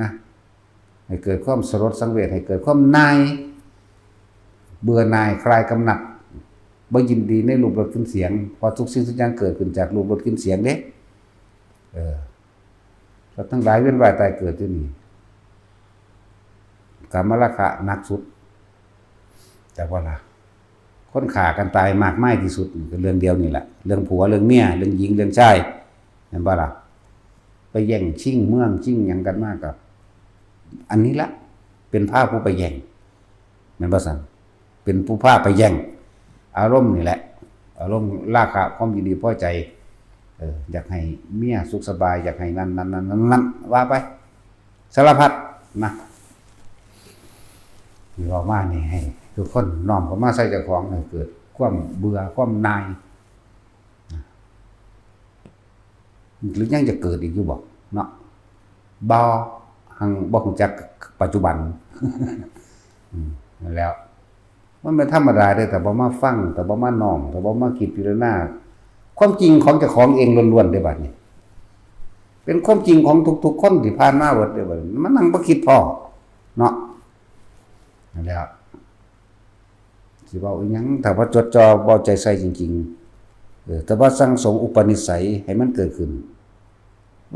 นะ ให้เกิดความสลดสังเวช ให้เกิดความหน่าย เบื่อหน่าย คลายกำหนัด บ่ยินดีในรูปรสกลิ่นเสียง เพราะทุกสิ่งทุกอย่างเกิดขึ้นจากรูปรสกลิ่นเสียงเด้ เออ สัตว์ทั้งหลายเวียนว่ายตายเกิดอยู่นี่ กามราคะหนักสุด แต่ว่าล่ะ คนฆ่ากันตายมากมายที่สุดนี่ก็เรื่องเดียวนี่แหละ เรื่องผัว เรื่องเมีย เรื่องหญิง เรื่องชาย เห็นบ่ล่ะ ไปแย่งชิงเมืองชิงหยังกันมากกับ อันนี้ละ เป็นพาผู้ไปแย่ง แม่นบ่ซั่น เป็นผู้พาไปแย่ง อารมณ์นี่แหละ อารมณ์ราคะ ความยินดีพอใจ เออ อยากให้เมียสุขสบาย อยากให้นั่นนั่นนั่นนั่นนั่น ว่าไป สารพัดนะ ที่เว้ามานี่ให้ทุกคนน้อมเข้ามาใส่เจ้าของ ให้เกิดความเบื่อ ความหน่าย หรือยังจะเกิดอีกอยู่บ่ เนาะ บ่ หังบ่ฮู้จักปัจจุบัน อืม นั่นแหล้ว มันเป็นธรรมดาเด้ แต่บ่มาฟัง แต่บ่มาน้อม แต่บ่มาคิดพิจารณา ความจริงของเจ้าของเองล้วนๆ เด้บัดนี้ เป็นความจริงของทุกๆ คนที่ผ่านมาเบิดเด้บัดนี้ มันนั่งบ่คิดพ้อ เนาะ นั่นแหละ สิเว้าอีหยัง ถ้าว่าจดจ่อ บ่เอาใจใส่จริงๆ เออ แต่ว่าสั่งสมอุปนิสัยให้มันเกิดขึ้น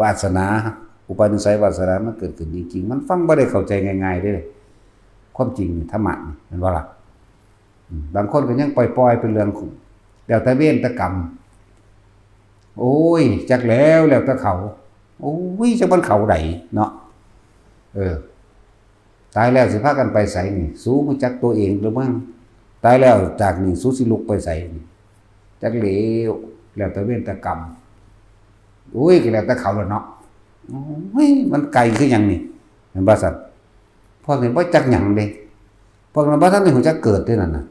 วาสนา อุปนิสัยวาสนามันเกิดขึ้นจริงๆ มันฟังบ่ได้เข้าใจง่ายๆ เด้ ความจริงนี่ ธรรมะนี่ แม่นบ่ล่ะ อืม บางคนก็ยังปล่อยๆ เป็นเรื่องของ แล้วแต่เวรแต่กรรม โอ้ย จักแล้ว แล้วแต่เขา โอ้ย จักมันเขาใดเนาะ เออ ตายแล้วสิพากันไปไสนี่ สูฮู้จักตัวเองหรือมั้ง ตายแล้วจากนี่สูสิลุกไปไสนี่ จักแล้ว แล้วแต่เวรแต่กรรม โอ้ย ก็แล้วแต่เขาแล้วเนาะ โอ้ย มันไกลคือหยังนี่ แม่นบ่ซั่น พวกนี้บ่จักหยังเด้ พวกนั้นบ่ทันได้ฮู้จักเกิดเด้นั่นน่ะ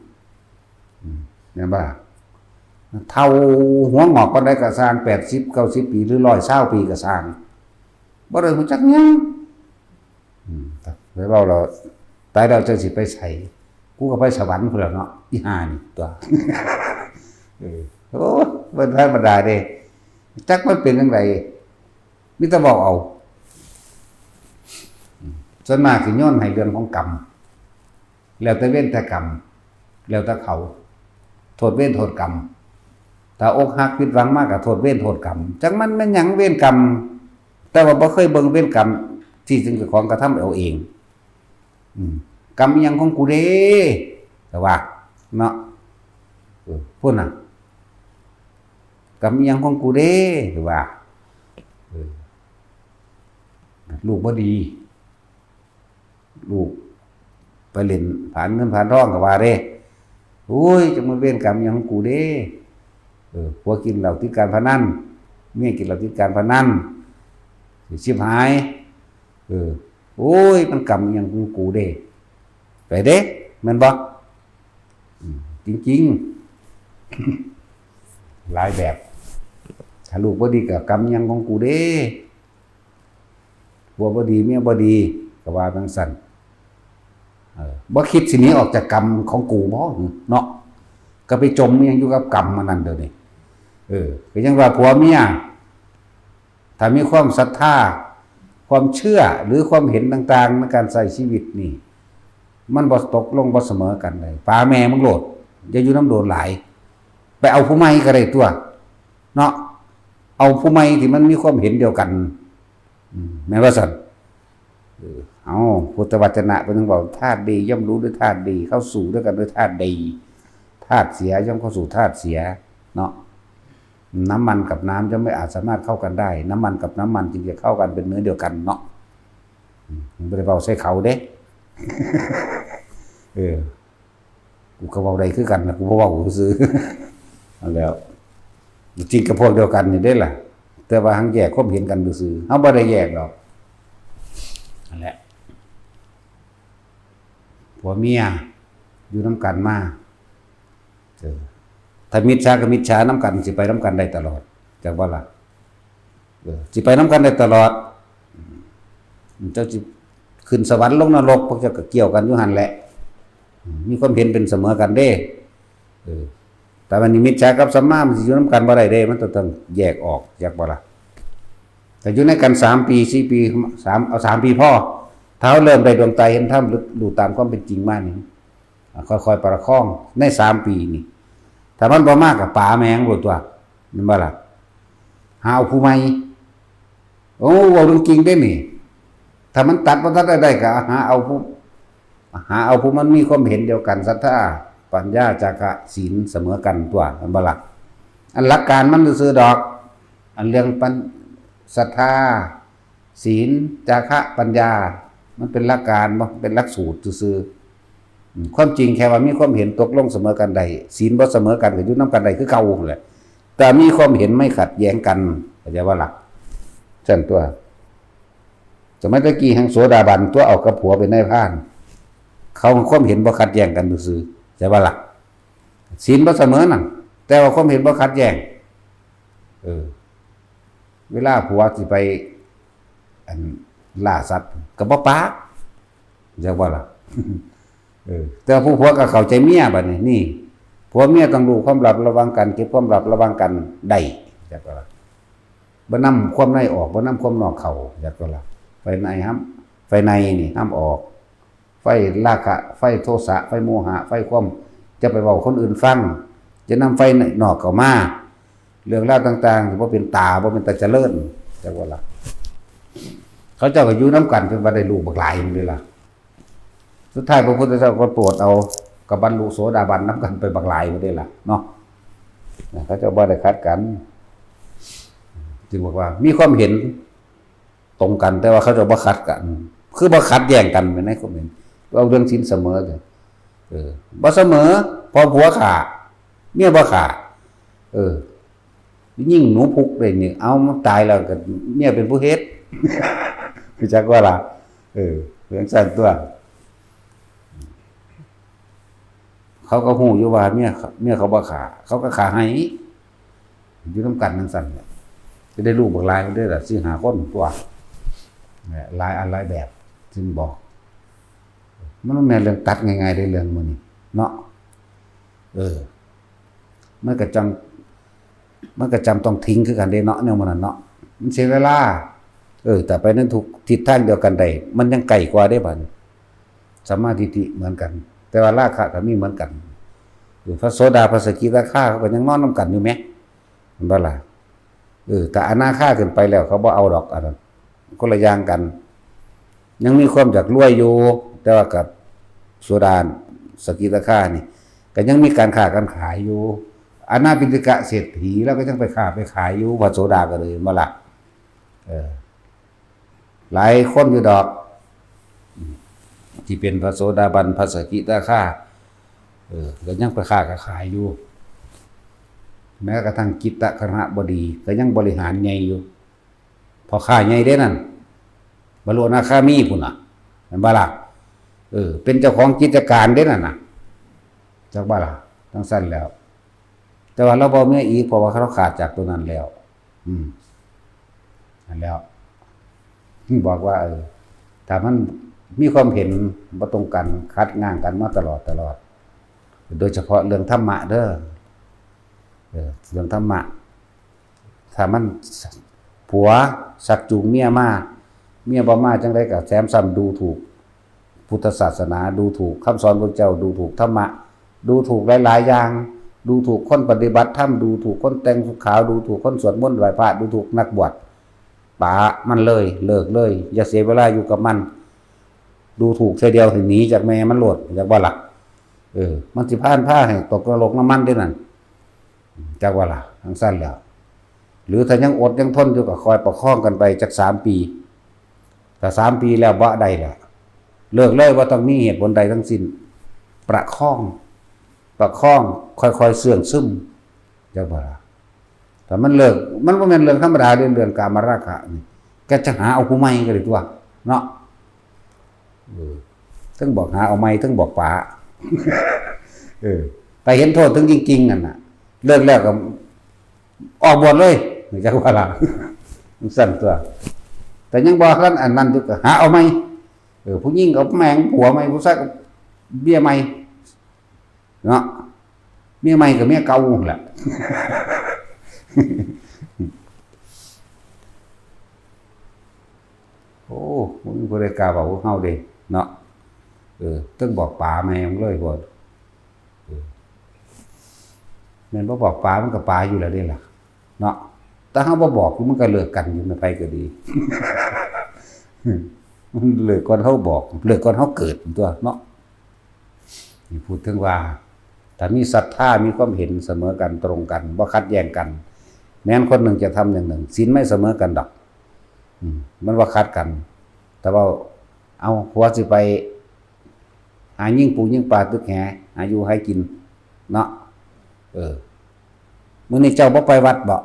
อืม แม่นบ่ล่ะ เฒ่าหัวงอกปานใดก็ซ่าง แปดสิบ เก้าสิบ ปี หรือ ร้อยซาว ปีก็ซ่าง บ่ได้ฮู้จักหยัง อืม ไปเว้าแล้ว ตายแล้วเจ้าสิไปไส กูก็ไปสวรรค์พุ้นแหล้วเนาะ อีห่านี่ตั๊ว เออ โอ้ย บ่ธรรมดาเด้ จักมันเป็นจั่งใด มีแต่เว้าเอา อืม ส่วนมากสิโยนให้เรื่องของกรรม แล้วแต่เวรแต่กรรม แล้วแต่เขา ทษเวรโทษกรรม ถ้าอกหักผิดหวังมาก็โทษเวรโทษกรรม จักมันแม่นหยังเวรกรรม แต่ว่าบ่เคยเบิ่งเวรกรรมที่เจ้าของกระทำเอาเอง อืม กรรมอิหยังของกูเด้ แต่ว่า เนาะ เออ พูดน่ะ กรรมอิหยังของกูเด้ หรือว่า เออ ลูกบ่ดี ลูกไปเล่นผานเงินผานทองก็ว่าเด้ โอ้ย จะมาเวรกรรมอิหยังของกูเด้ เออ ผัวกินเหล้าติดการพนัน เมียกินเหล้าติดการพนัน สิชิบหาย เออ โอ้ย มันกรรมอิหยังของกูเด้ ไปเด้ แม่นบ่ อืม จริงๆ หลายแบบ ถ้าลูกบ่ดีก็กรรมอิหยังของกูเด้ ผัวบ่ดี เมียบ่ดี ก็ว่าจั่งซั้น เออ บ่คิดสิหนีออกจากกรรมของกูบ่ เนาะ ก็ไปจมอิหยังอยู่กับกรรมมันนั่นเดี๋ยวนี้ เออ ก็ยังว่าผัวเมีย ถ้ามีความศรัทธา ความเชื่อ หรือความเห็นต่างๆ ในการใช้ชีวิตนี่ มันบ่ตกลงบ่เสมอกันเลย ป๋าแม่มึงโลด อย่าอยู่นำโดนหลาย ไปเอาผู้ใหม่ก็ได้ตัว เนาะ เอาผู้ใหม่ที่มันมีความเห็นเดียวกัน อืม แม่นว่าซั่น เออ เอา พุทธวจนะเพิ่นถึงบอก ธาตุดีย่อมรู้ด้วยธาตุดี เข้าสู่ด้วยกันด้วยธาตุดี ธาตุเสียย่อมเข้าสู่ธาตุเสีย เนาะ น้ำมันกับน้ำย่อมไม่อาจสามารถเข้ากันได้ น้ำมันกับน้ำมันจึงจะเข้ากันเป็นเนื้อเดียวกันเนาะ อืม มันบ่ได้เว้าใส่เขาเด้ เออ กูก็เว้าได้คือกันล่ะ กูบ่เว้าซื่อๆ นั่นแหล้ว จริงกับพวกเดียวกันนี่เด้ล่ะ แต่ว่าหั้งแยกความเห็นกันซื่อๆ เฮาบ่ได้แยกดอก นั่นแหละ ผัวเมียอยู่นำกันมา เออ ถ้ามิจฉากับมิจฉานำกัน สิไปนำกันได้ตลอด จักบ่ล่ะ เออ สิไปนำกันได้ตลอด อืม เจ้าสิขึ้นสวรรค์ลงนรก พวกเจ้าก็เกี่ยวกันอยู่หั่นแหละ อืม มีความเห็นเป็นเสมอกันเด้ เออ แต่วันนี้มิจฉากับสัมมามันสิอยู่นำกันบ่ได้เด้ มันต้องแยกออก จักบ่ล่ะ แต่อยู่ในกันสามปี สี่ปี สาม เอาสามปีพอ ถ้าเฮาเริ่มได้ดวงตาเห็นธรรม รู้ตามความเป็นจริงมานี่ อ่ะ ค่อยๆ ประคองในสามปีนี่ ถ้ามันบ่มาก็ป๋าแม่มึงโลดตัว แม่นบ่ล่ะ หาเอาผู้ใหม่ โอ้ เว้าเรื่องจริงเด้นี่ ถ้ามันตัดบ่ทันได้ก็หาเอาผู้ หาเอาผู้มันมีความเห็นเดียวกัน ศรัทธา ปัญญา จาคะ ศีลเสมอกันตัว แม่นบ่ล่ะ อันหลักการมันซื่อๆ ดอก อันเรื่องปัญ ศรัทธา ศีล จาคะ ปัญญา มันเป็นหลักการบ่ เป็นหลักสูตรซื่อๆ อืม ความจริงแค่ว่ามีความเห็นตกลงเสมอกันได้ ศีลบ่เสมอกันก็อยู่นำกันได้คือเก่าหั้นแหละ แต่มีความเห็นไม่ขัดแย้งกัน เข้าใจบ่ล่ะ ซั่นตัว สมัยตะกี้แฮ่งโสดาบันตัว เอากับผัวเป็นนายพราน เขาความเห็นบ่ขัดแย้งกันซื่อๆ เข้าใจบ่ล่ะ ศีลบ่เสมอนั่น แต่ว่าความเห็นบ่ขัดแย้ง เออ เวลาผัวสิไป อัน ล่าสัตว์ก็บ่ปาก จักว่าล่ะ เออ แต่ผู้ผัวก็เข้าใจเมียบัดนี้ นี่ ผัวเมียต้องรู้ความลับระหว่างกัน เก็บความลับระหว่างกันได้ จักว่าล่ะ บ่นำความในออก บ่นำความนอกเข้า จักว่าล่ะ ไฟในห้าม ไฟในนี่ห้ามออก ไฟราคะ ไฟโทสะ ไฟโมหะ ไฟความ จะไปเว้าคนอื่นฟัง จะนำไฟนอกเข้ามา เรื่องราวต่างๆ บ่เป็นตา บ่เป็นตาเจริญ จักว่าล่ะ เขาเจ้าก็อยู่นำกันจนว่าได้ลูกบักหลายหนึ่งเลยล่ะ สุดท้ายพระพุทธเจ้าก็โปรดเอา ก็บรรลุโสดาบันนำกันไปบักหลายหมดเลยล่ะเนาะ นะ เขาเจ้าบ่ได้ขัดกัน จึงบอกว่ามีความเห็น ตรงกัน แต่ว่าเขาเจ้าบ่ขัดกัน คือบ่ขัดแย้งกันในความเห็น เอาเรื่องศีลเสมอกัน เออ บ่เสมอ พอผัวฆ่า เมียบ่ฆ่า เออ ยิ่งหนูพุกเลยนี่ เอามันตายแล้วก็เมียเป็นผู้เฮ็ด รู้จักว่าล่ะ เออ เรื่องซั่นตัว เขาก็ฮู้อยู่ว่าเมีย เมียเขาบ่ฆ่า เขาก็ฆ่าให้ อยู่นำกันจั่งซั้นแหละ สิได้ลูกบักหลายเด้อล่ะ สี่ห้าคนตัว เนี่ย หลายอันหลายแบบ จึงบอก มันบ่แม่นเรื่องตัดง่ายๆ เด้ เรื่องหมู่นี้ เนาะ เออ มันก็จั่ง มันก็จำต้องทิ้งคือกันเด้เนาะ แนวหมู่นั้นเนาะ มันเสียเวลา เออ แต่ไปในทุกทิศทางเดียวกันได้ มันยังใกล้กว่าเด้บัดนี้ สัมมาทิฏฐิเหมือนกัน แต่ว่าราคะก็มีเหมือนกัน เออ พระโสดา พระสกิทาคาเขาก็ยังนอนนำกันอยู่แหม เห็นบ่ล่ะ? เออ แต่อนาคาขึ้นไปแล้วเขาบ่เอาดอก อันนั้นคนละอย่างกัน ยังมีความอยากรวยอยู่ แต่ว่ากับโสดา สกิทาคานี่ ก็ยังมีการค้าการขายอยู่ อนาปิณฑิกะเศรษฐี แล้วก็ยังไปค้าไปขายอยู่ พระโสดาก็เลย เห็นบ่ล่ะ? เออ หลายคนอยู่ดอก ที่เป็นพระโสดาบัน พระสกิทาคา เออ ก็ยังไปค้าก็ขายอยู่ แม้กระทั่งจิตตคฤหบดี ก็ยังบริหารใหญ่อยู่ พ่อค้าใหญ่เด้นั่น บรรลุอนาคามีพุ้นน่ะ แม่นบ่ล่ะ? เออ เป็นเจ้าของกิจการเด้นั่นน่ะ จักบ่ล่ะ? จั่งซั้นแล้ว แต่ว่าลาวบ่เอาเมียอีก เพราะว่าลาวขาดจากตัวนั้นแล้ว อืม นั่นแล้ว บอกว่า เออ ถ้ามันมีความเห็นบ่ตรงกัน ขัดง้างกันมาตลอด ตลอด โดยเฉพาะเรื่องธรรมะเด้อ เออ เรื่องธรรมะ ถ้ามัน ผัวชักจูงเมียมา เมียบ่มาจั่งใดก็แถมซ้ำดูถูกพุทธศาสนา ดูถูกคำสอนพระเจ้า ดูถูกธรรมะ ดูถูกหลายๆ อย่าง ดูถูกคนปฏิบัติธรรม ดูถูกคนแต่งชุดขาว ดูถูกคนสวดมนต์ไหว้พระ ดูถูกนักบวช ปะมันเลย เลิกเลย อย่าเสียเวลาอยู่กับมัน ดูถูกเทื่อเดียวให้หนีจากแม่มันโลด จักบ่ล่ะ? เออ มันสิพา พาให้ตกนรกน้ำมันเด้นั่น จักบ่ล่ะ? จั่งซั้นแหล้ว หรือถ้ายังอดยังทนอยู่ก็คอยประคองกันไปจักสามปี ถ้าสามปีแล้วบ่ได้แล้ว เลิกเลย บ่ต้องมีเหตุผลใดทั้งสิ้น ประคอง ประคอง ค่อยๆ เสื่องซึม จักบ่ล่ะ? ถ้ามันเลิก มันบ่แม่นเรื่องธรรมดาเด้ เรื่องกามราคะนี่ ก็จะหาเอาผู้ใหม่ก็ได้ตั๊ว เนาะ เออ เทิงบอกหาเอาใหม่ เทิงบอกป๋า เออ แต่เห็นโทษถึงจริงๆ นั่นน่ะ เลิกแล้วก็ออกบวชเลย จักว่าล่ะ จั่งซั้นตั๊ว แต่ยังบ่ทันอันนั้นอยู่ก็หาเอาใหม่ เออ ผู้หญิงก็แม่งผัวใหม่ ผู้ชายก็เมียใหม่ เนาะ เมียใหม่กับเมียเก่าหั่นแหละ โอ้ บ่มีผู้ใดกล้าเว้ากับเฮาเด้ เนาะ เออ เทิงบอกป๋าแม่งเลยโพด เออ แม่นบ่บอกป๋ามันก็ป๋าอยู่แล้วเด้ล่ะ เนาะ แต่เฮาบ่บอกอยู่มันก็เลิกกันอยู่ แม่นไผก็ดี มันเลิกก่อนเฮาบอก เลิกก่อนเฮาเกิดตั๊วเนาะ นี่พูดถึงว่า ถ้ามีศรัทธา มีความเห็นเสมอกัน ตรงกัน บ่ขัดแย้งกัน แม้นคนหนึ่งจะทำอย่างหนึ่ง ศีลไม่เสมอกันดอก อืม มันบ่ขัดกัน แต่ว่า เอา ผัวสิไปหายิงปูยิงปลาตึกแห หาอยู่หากิน เนาะ เออ มื้อนี้เจ้าบ่ไปวัดบ่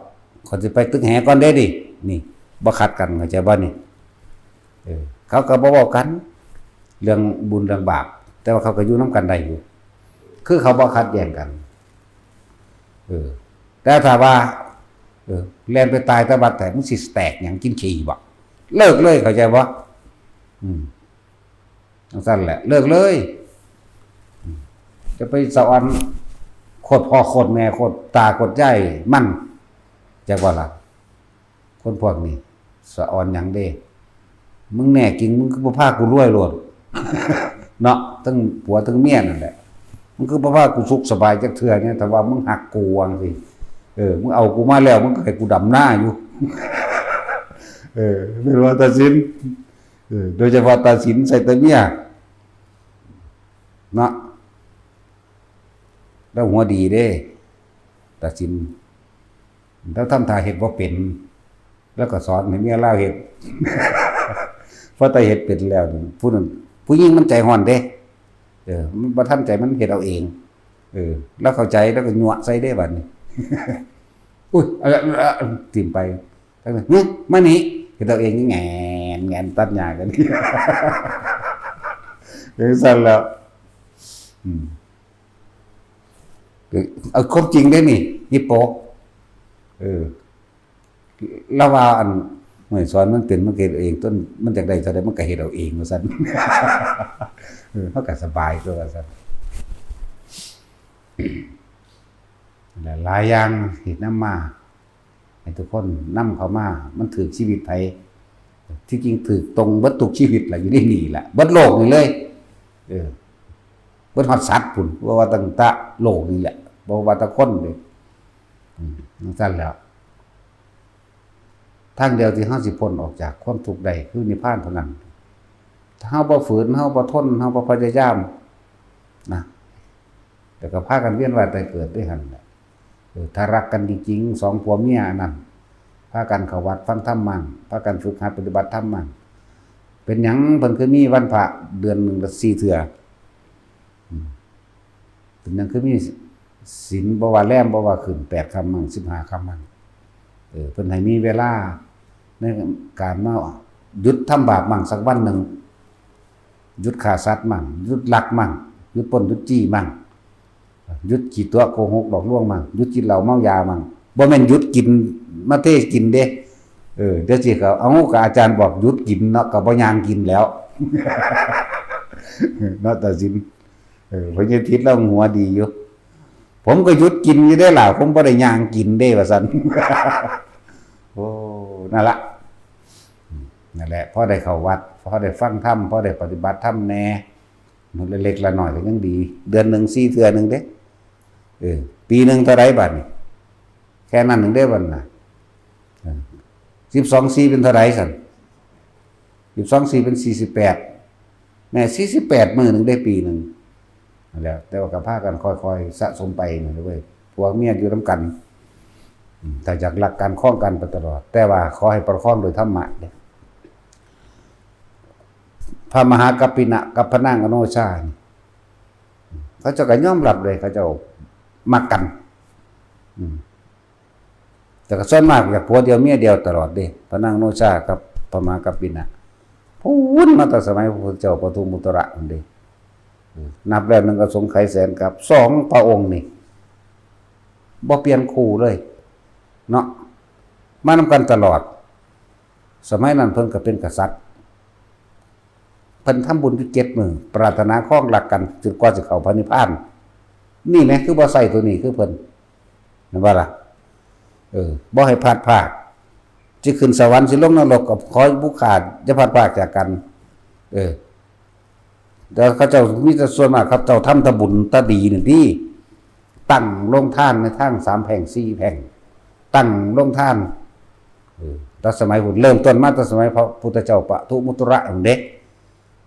ข้อยสิไปตึกแหก่อนเด้นี่ นี่ บ่ขัดกัน เข้าใจบ่นี่? เออ เขาก็บ่เว้ากัน เรื่องบุญเรื่องบาป แต่ว่าเขาก็อยู่นำกันได้อยู่ คือเขาบ่ขัดแย้งกัน เออ แต่ถ้าว่า เออ แล่นไปตายแต่วัด แต่มึงสิแตกหยัง กินขี้บ่ เลิกเลย เข้าใจบ่? อืม จั่งซั้นแหละ เลิกเลย อืม จะไปสะออน โคตรพ่อโคตรแม่ โคตรตาโคตรยายมัน จักว่าล่ะ คนพวกนี้ สะออนหยังเด้ มึงแน่จริง มึงคือบ่พากูรวยโลด เนาะ ทั้งผัวทั้งเมียนั่นแหละ มึงคือบ่พากูสุขสบายจักเทื่อเนี่ย ถ้าว่ามึงฮักกู ว่าจั่งซี้ เออ มึงเอากูมาแล้ว มึงก็ให้กูดำนาอยู่ เออ แม่นว่าตาสิน เออ โดยเฉพาะตาสินใส่แต่เมีย เนาะ ลาวหัวดีเด้ ตาสิน ลาวทำท่าเฮ็ดบ่เป็น ลาวก็สอนให้เมียลาวเฮ็ด พอแต่เฮ็ดเป็นแล้วนี่ ผู้นั้น ผู้หญิงมันใจร้อนเด้ เออ มันบ่ทันใจ มันเฮ็ดเอาเอง เออ ลาวเข้าใจ ลาวก็ยั่วใส่เด้บัดนี้ อุ๊ย เออ เออ เออ ถิ่มไป ทั้งนั้น "หึ มานี่" เฮ็ดเอาเอง แหงน แหงนตัดหญ้ากัน จั่งซั้นแหล้ว อืม เอาความจริงเด้นี่ ฮิปโป เออ ลาวว่าอัน ห้วยสอนมันเป็น มันก็เฮ็ดเอาเอง ต้นมันอยากได้เท่าใดมันก็เฮ็ดเอาเอง ว่าซั่น เออ เฮาก็สบายตั๊ว ว่าซั่น หลายอย่างที่นำมา ให้ทุกคนนำเข้ามา มันถืกชีวิตไผ ที่จริงถืกตรงเบิดทุกชีวิตล่ะ อยู่ในนี่ล่ะ เบิดโลกนี่เลย เออ พิ่นฮอดสัตว์พุ้น บ่ว่าตั้งแต่โลกนี่แหละ บ่ว่าแต่คนเด้ อืม จั่งซั้นแหล้ว ทางเดียวที่เฮาสิพ้นออกจากความทุกข์ได้คือนิพพานเท่านั้น ถ้าเฮาบ่ฝืน เฮาบ่ทน เฮาบ่พยายาม นะ แต่ก็พากันเวียนว่ายตายเกิดอยู่หั่นแหละ เออ ถ้ารักกันจริงๆ สองผัวเมียอันนั้น พากันเข้าวัดฟังธรรมมั่ง พากันฝึกหัดปฏิบัติธรรมมั่ง เป็นหยังเพิ่นคือมีวันพระเดือนหนึ่งละสี่เทื่อ อืม เป็นหยังคือมีศีล บ่ว่าแรม บ่ว่าขึ้นแปดค่ำมั่ง สิบห้าค่ำมั่ง เออ เพิ่นให้มีเวลาในการมาหยุดทำบาปมั่งสักวันหนึ่ง หยุดฆ่าสัตว์มั่ง หยุดลักมั่ง หยุดปล้น หยุดจี้มั่ง หยุดขี้ตั๋วโกหกหลอกลวงมั่ง หยุดกินเหล้าเมายามั่ง บ่แม่นหยุดกิน มาเทกินเด้ เออ เดี๋ยวสิเขา เอ้า ก็อาจารย์บอกหยุดกินเนาะ ก็บ่ย่างกินแล้ว เนาะ ตาสิน เออ พญาทิตย์ลาวหัวดีอยู่ ผมก็หยุดกินอยู่เด้ล่ะ ผมบ่ได้ย่างกินเด้ ว่าซั่น โอ้ นั่นละ นั่นแหละ พอได้เข้าวัด พอได้ฟังธรรม พอได้ปฏิบัติธรรมแหน่ มื้อละเล็กละน้อยก็ยังดี เดือนหนึ่งสี่เทื่อหนึ่งเด้ เออ ปีหนึ่งเท่าใดบัดนี้ แค่นั้นหนึ่งเด้บัดน่ะ เออ สิบสองสี่เป็นเท่าใดซั่น สิบสองสี่เป็นสี่สิบแปด แม่ สี่สิบแปดมื้อหนึ่งเด้ ปีหนึ่ง นั่นแหละ แต่ว่าก็พากันค่อยๆสะสมไปนี่เว้ย ผัวเมียอยู่นำกัน อืม ถ้าอยากรักกันครองกันไปตลอด แต่ว่าขอให้ประคองโดยธรรมะเด้อ พระมหากัปปินะกับพระนางอโนชานี่ เขาเจ้าก็ยอมรับเลย เขาเจ้ามักกัน อืม แต่ก็ส่วนมากอยากผัวเดียวเมียเดียวตลอดเด้ พระนางอโนชากับพระมหากัปปินะ พู้นมาแต่สมัยพระพุทธเจ้าปทุมมุตระนั่นเด้ นับแล้วหนึ่งอสงไขยแสนกัป สองพระองค์นี่ บ่เปลี่ยนคู่เลย เนาะ มานำกันตลอด สมัยนั้นเพิ่นก็เป็นกษัตริย์ เพิ่นทำบุญอยู่เจ็ดมื้อ ปรารถนาครองรักกันจนกว่าสิเข้าพระนิพพาน นี่แหม คือบ่ใส่ตัวนี้คือเพิ่น แม่นบ่ล่ะ เออ บ่ให้พลาดพลาด สิขึ้นสวรรค์สิลงนรกก็ขอบุคคลอย่าพลาดพลาดจากกัน เออ แต่เขาเจ้ามีแต่ส่วนมากเขาเจ้าทำแต่บุญแต่ดีนี่ติ ตั้งโรงทานในทางสามแพร่งสี่แพร่ง ตั้งโรงทาน เออ แต่สมัยพุ้น เริ่มต้นมาแต่สมัยพระพุทธเจ้าปทุมมุตระนั่นเด้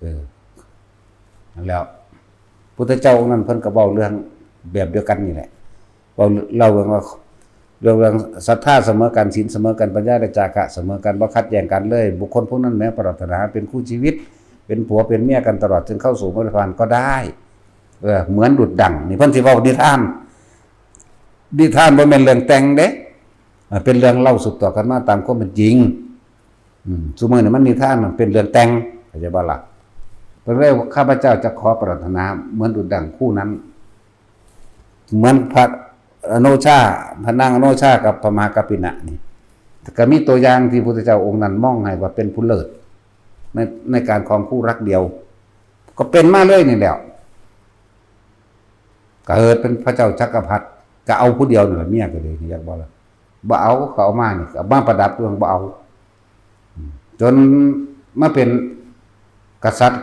เออ นั่นแหล้ว พุทธเจ้าองค์นั้นเพิ่นก็เว้าเรื่องแบบเดียวกันนี่แหละ เว้า เล่าเรื่องว่า เรื่อง เรื่องศรัทธาเสมอกัน ศีลเสมอกัน ปัญญาและจาคะเสมอกัน บ่ขัดแย้งกันเลย บุคคลผู้นั้นแม้ปรารถนาเป็นคู่ชีวิต เป็นผัวเป็นเมียกันตลอดจนเข้าสู่พระนิพพานก็ได้ เออ เหมือนดุจดั่ง นี่เพิ่นสิเว้านิทาน นิทานบ่แม่นเรื่องแต่งเด้ อ่า เป็นเรื่องเล่าสืบต่อกันมาตามความเป็นจริง อืม ซุมื้อนี้มันนิทาน มันเป็นเรื่องแต่ง เข้าใจบ่ล่ะ เพิ่นเลย ข้าพเจ้าจะขอปรารถนาเหมือนดุจดั่งคู่นั้น เหมือนพระอโนชา พระนางอโนชากับพระมหากัปปินะนี่ ก็มีตัวอย่างที่พุทธเจ้าองค์นั้นมองให้ว่าเป็นผู้เลิศ ใน ในการครองคู่รักเดียว ก็เป็นมาเลยนี่แหล้ว เกิดเป็นพระเจ้าจักรพรรดิ ก็เอาผู้เดียวนี่แหละ เมียก็เลย อยากบอกแล้ว บ่เอา เขาเอามานี่ เอามาประดับดวง บ่เอา จนมาเป็นกษัตริย์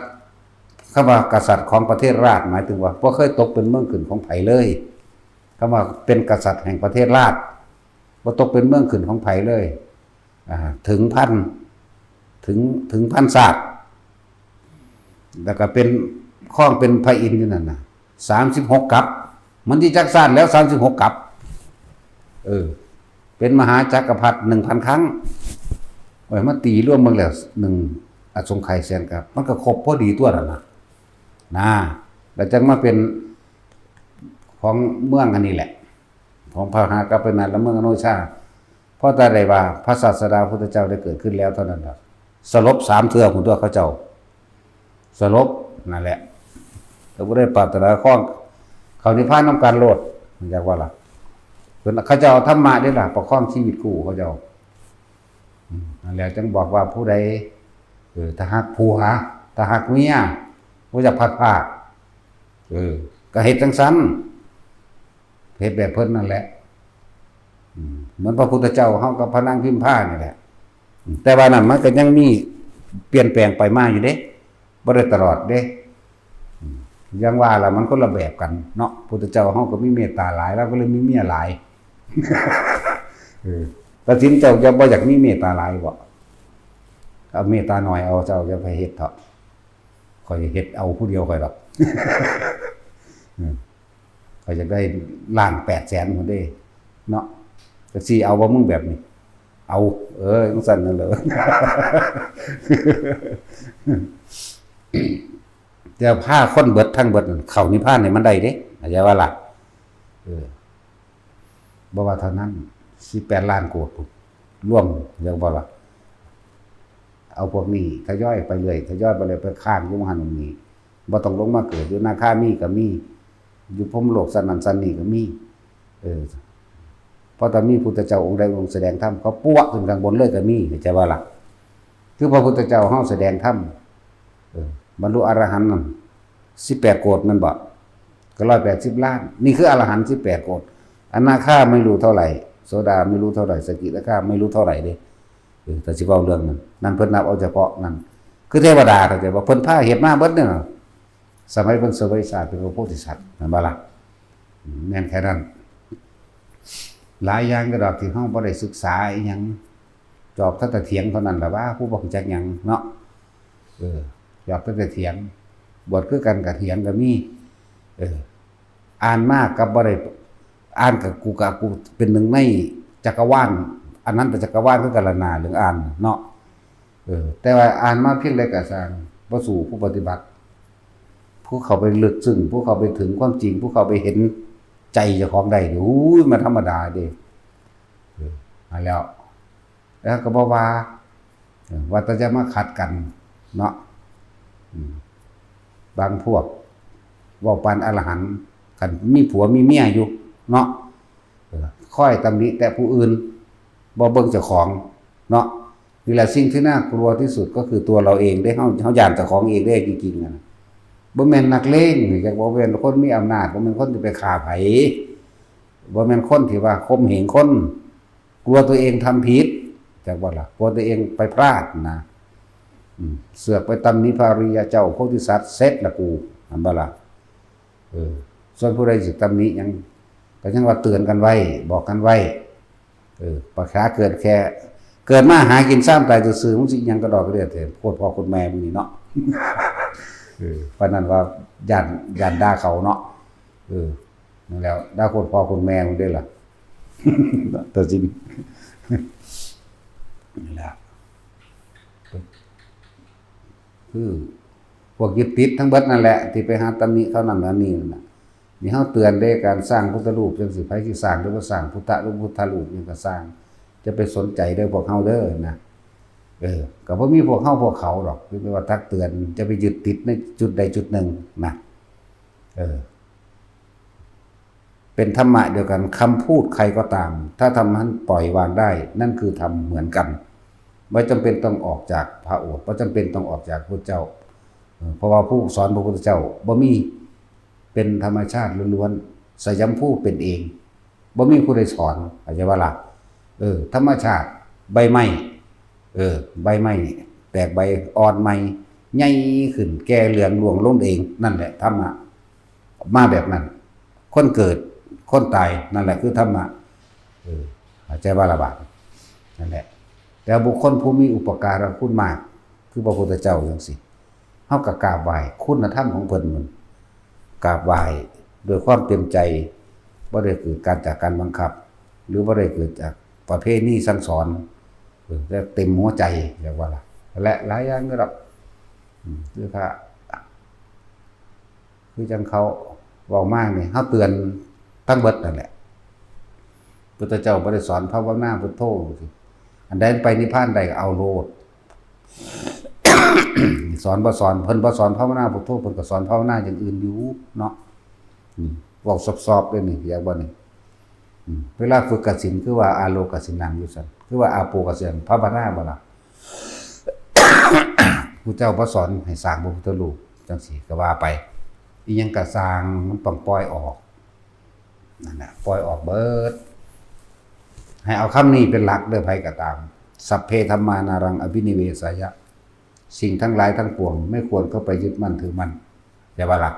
คำว่ากษัตริย์ของประเทศราช หมายถึงว่าบ่เคยตกเป็นเมืองขึ้นของไผเลย คำว่าเป็นกษัตริย์แห่งประเทศราช บ่ตกเป็นเมืองขึ้นของไผเลย อ่า ถึงพัน ถึง ถึงพันชาติ แล้วก็เป็น ครองเป็นพระอินทร์อยู่นั่นน่ะ สามสิบหกกัป มันสิจักชาติแล้ว สามสิบหกกัป เออ เป็นมหาจักรพรรดิหนึ่งพันครั้ง โอ้ย มาตีรวมเบิ่งแล้ว หนึ่งอสงไขยแสนกัป มันก็ครบพอดีตั๊วนั่นน่ะ นะ แล้วจั่งมาเป็นของเมืองอันนี้แหละ ของพระมหากัปปินะและเมืองอโนชา พอแต่ได้ว่าพระศาสดาพุทธเจ้าได้เกิดขึ้นแล้วเท่านั้นน่ะ สลบสามเทื่อพุ้นตั๊วเขาเจ้า สลบนั่นแหละ แต่บ่ได้ปรารถนาครอง เข้านิพพานนำกันโลด อยากว่าล่ะ เพิ่นเขาเจ้าเอาธรรมะเด้ล่ะ ประคองชีวิตคู่เขาเจ้า อืม นั่นแหละ จั่งบอกว่าผู้ใด เออ ถ้าฮักผัว ถ้าฮักเมีย บ่อยากพลัดพราก เออ ก็เฮ็ดจั่งซั้น เฮ็ดแบบเพิ่นนั่นแหละ อืม เหมือนพระพุทธเจ้าเฮากับพระนางพิมพานี่แหละ อืม แต่ว่านั่นมันก็ยังมีเปลี่ยนแปลงไปมาอยู่เด้ บ่ได้ตลอดเด้ อืม อย่างว่าล่ะ มันคนละแบบกันเนาะ พุทธเจ้าเฮาก็มีเมตตาหลาย ลาวก็เลยมีเมียหลาย เออ แต่สินเจ้าจะบ่อยากมีเมตตาหลายบ่ เอาเมตตาหน่อยเอา เจ้าอย่าไปเฮ็ดเถาะ ข้อยเฮ็ดเอาผู้เดียวข้อยดอก อืม ข้อยอยากได้ล้านแปดแสนพุ้นเด้ เนาะ จักสิเอาบ่มึงแบบนี้ เอา เออ จั่งซั้นนั่นแหละ แต่พาคนเบิดทั้งเบิดนั่นเข้านิพพานนี่มันได้เด้ เข้าใจบ่ล่ะ เออ บ่ว่าเท่านั้น สิบแปดล้านโกฏพุ้น รวม จั่งบ่ล่ะ เอาพวกนี้ทยอยไปเรื่อย ทยอยไปเรื่อย ไปค้างอยู่หม่องหั้นหม่องนี้ บ่ต้องลงมาเกิด อยู่นาคามีก็มี อยู่พรหมโลกชั้นนั้นชั้นนี้ก็มี เออ เพราะถ้ามีพุทธเจ้าองค์ใดองค์แสดงธรรม เขาปั๊วขึ้นข้างบนเลยก็มี เข้าใจบ่ล่ะ คือพระพุทธเจ้าเฮาแสดงธรรม เออ บรรลุอรหันต์นั่น สิบแปดโกฏแม่นบ่ ก็ร้อยแปดสิบล้าน นี่คืออรหันต์สิบแปดโกฏ อนาคาไม่รู้เท่าไหร่ โสดาไม่รู้เท่าไหร่ สกิทาคาไม่รู้เท่าไหร่เด้ เออ ถ้าสิเว้าเรื่องนั้น นั่นเพิ่นนับเอาเฉพาะนั่น คือเทวดา เข้าใจบ่ เพิ่นพาเฮ็ดมาเบิดเนี่ย สมัยเพิ่นเสวยชาติเป็นพระโพธิสัตว์ แม่นบ่ล่ะ อืม แม่นแค่นั้น หลายอย่างกระดอกที่เฮาบ่ได้ศึกษาอิหยัง จอบแต่เถียงเท่านั้นล่ะว่า ผู้บ่รู้จักหยังเนาะ เออ จอบแต่เถียง บวชคือกันก็เถียงก็มี เออ อ่านมากับบ่ได้ อ่านกับกูกะกูเป็นหนึ่งในจักรวาล อนันตจักรวาลคือกันละนาเรื่องอ่านเนาะ เออ แต่ว่าอ่านมาเพียงใดก็ช่าง บ่สู้ผู้ปฏิบัติ ผู้เข้าไปลึกซึ้ง ผู้เข้าไปถึงความจริง ผู้เข้าไปเห็นใจเจ้าของได้นี่ อู้ย มันธรรมดาเด้ เออ มาแล้ว แล้วก็บ่ว่า เออ ว่าแต่จะมาขัดกันเนาะ อืม บางพวก เว้าปานอรหันต์ คันมีผัวมีเมียอยู่เนาะ เออ คอยตำหนิแต่ผู้อื่น บ่เบิ่งเจ้าของเนาะ นี่แหละสิ่งที่น่ากลัวที่สุดก็คือตัวเราเองเด้ เฮา เฮาย้านเจ้าของเองเด้ จริงๆ นะ บ่แม่นนักเลง บ่แม่นคนมีอำนาจ บ่แม่นคนที่ไปฆ่าไผ บ่แม่นคนที่ว่าข่มเหงคน กลัวตัวเองทำผิด จักบ่ล่ะ กลัวตัวเองไปพลาดนะ อืม เสือกไปตำหนิพระอริยเจ้าโพธิสัตว์ เสร็จละกู แม่นบ่ล่ะ เออ ส่วนผู้ใดสิตำหนิหยัง ก็ยังว่าเตือนกันไว้ บอกกันไว้ เออ ปากขาเกิดแค่ เกิดมาหากินซ้ำตายซื่อๆ มึงสิหยังกระดอกกระเดียดแท้ โคตรพ่อโคตรแม่มึงนี่เนาะ เออ ปานนั้นว่าย้าน ย้านด่าเขาเนาะ เออ นั่นแหล้ว ด่าโคตรพ่อโคตรแม่มึงเด้อล่ะ ตัดสิน นั่นแหละ คือ พวกยึดติดทั้งเบิดนั่นแหละ ที่ไปหาตำหนิเขานั่นอันนี้นั่นน่ะ นี่เฮาเตือนเด้ การสร้างพุทธรูปจังสิ ไผสิสร้างหรือบ่สร้าง พุทธะหรือพุทธรูปหยังก็สร้าง จะไปสนใจเด้อพวกเฮาเด้อนะ เออ ก็บ่มีพวกเฮาพวกเขาดอก คือว่าตักเตือน จะไปยึดติดในจุดใดจุดหนึ่งนะ เออ เป็นธรรมะเดียวกัน คำพูดใครก็ตาม ถ้าทำนั้นปล่อยวางได้ นั่นคือธรรมเหมือนกัน บ่จำเป็นต้องออกจากพระโอษฐ์ บ่จำเป็นต้องออกจากพุทธเจ้า เออ เพราะว่าผู้สอนพระพุทธเจ้าบ่มี เป็นธรรมชาติล้วนๆ สยามภูเป็นเอง บ่มีผู้ใดสอน เข้าใจบ่ล่ะ เออ ธรรมชาติ ใบไม้ เออ ใบไม้ แตกใบอ่อนใหม่ ใหญ่ขึ้น แก่เหลืองร่วงลงเอง นั่นแหละธรรมะ มาแบบนั้น คนเกิด คนตาย นั่นแหละคือธรรมะ เออ เข้าใจบ่ล่ะบาด นั่นแหละ แต่บุคคลผู้มีอุปการะคุณมาก คือพระพุทธเจ้าจังซี้ เฮาก็กราบไหว้คุณธรรมของเพิ่น กราบไหว้ด้วยความเต็มใจ บ่ได้เกิดการจากการบังคับ หรือบ่ได้เกิดจากประเพณีสั่งสอน เออ แต่เต็มหัวใจ เรียกว่าล่ะ และหลายอย่างก็ดอก อืม คือพระ คือจังเขาเว้ามานี่ เฮาเตือนทั้งเบิดนั่นแหละ พุทธเจ้าบ่ได้สอนภาวนาพุทโธ อันใดไปนิพพานได้ก็เอาโลด สอนบ่สอน เพิ่นบ่สอนภาวนาพุทโธ เพิ่นก็สอนภาวนาอย่างอื่นอยู่เนาะ อืม เว้าซอบๆ เด้อนี่ อยากบ่นี่ อืม เวลาฝึกกสิณ คือว่าอาโลกสิณังอยู่ซั่น คือว่าอาโปกสิณัง ภาวนาบ่ล่ะ ผู้เจ้าบ่สอนให้สร้างพระพุทธรูปจังซี้ก็ว่าไป อีหยังก็สร้าง มันต้องปล่อยออก นั่นน่ะ ปล่อยออกเบิด ให้เอาคำนี้เป็นหลักเด้อ ไผก็ตาม สัพเพธัมมานารังอภินิเวสายะ สิ่งทั้งหลายทั้งปวงไม่ควรเข้าไปยึดมั่นถือมั่น อย่าว่าหลัก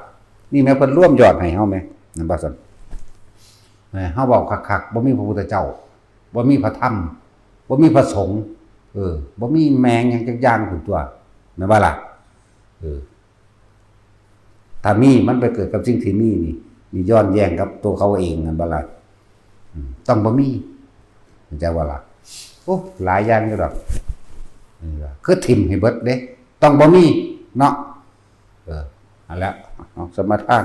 นี่แม่เพิ่นรวมยอดให้เฮาแม่ นั่นบ่ซั่น เออ เฮาเว้าคักๆ บ่มีพระพุทธเจ้า บ่มีพระธรรม บ่มีพระสงฆ์ เออ บ่มีแม่งหยังจักอย่างพุ้นตั๊ว แม่นบ่ล่ะ เออ ถ้ามีมันไปเกิดกับสิ่งที่มีนี่ นี่ย้อนแย้งกับตัวเขาเอง แม่นบ่ล่ะ อืม ต้องบ่มี เข้าใจบ่ล่ะ โอ้ หลายอย่างอยู่ดอก เออ คือถิ่มให้เบิดเด้ ต้องบ่มี เนาะ เออ นั่นแหละ เอาสมาทาน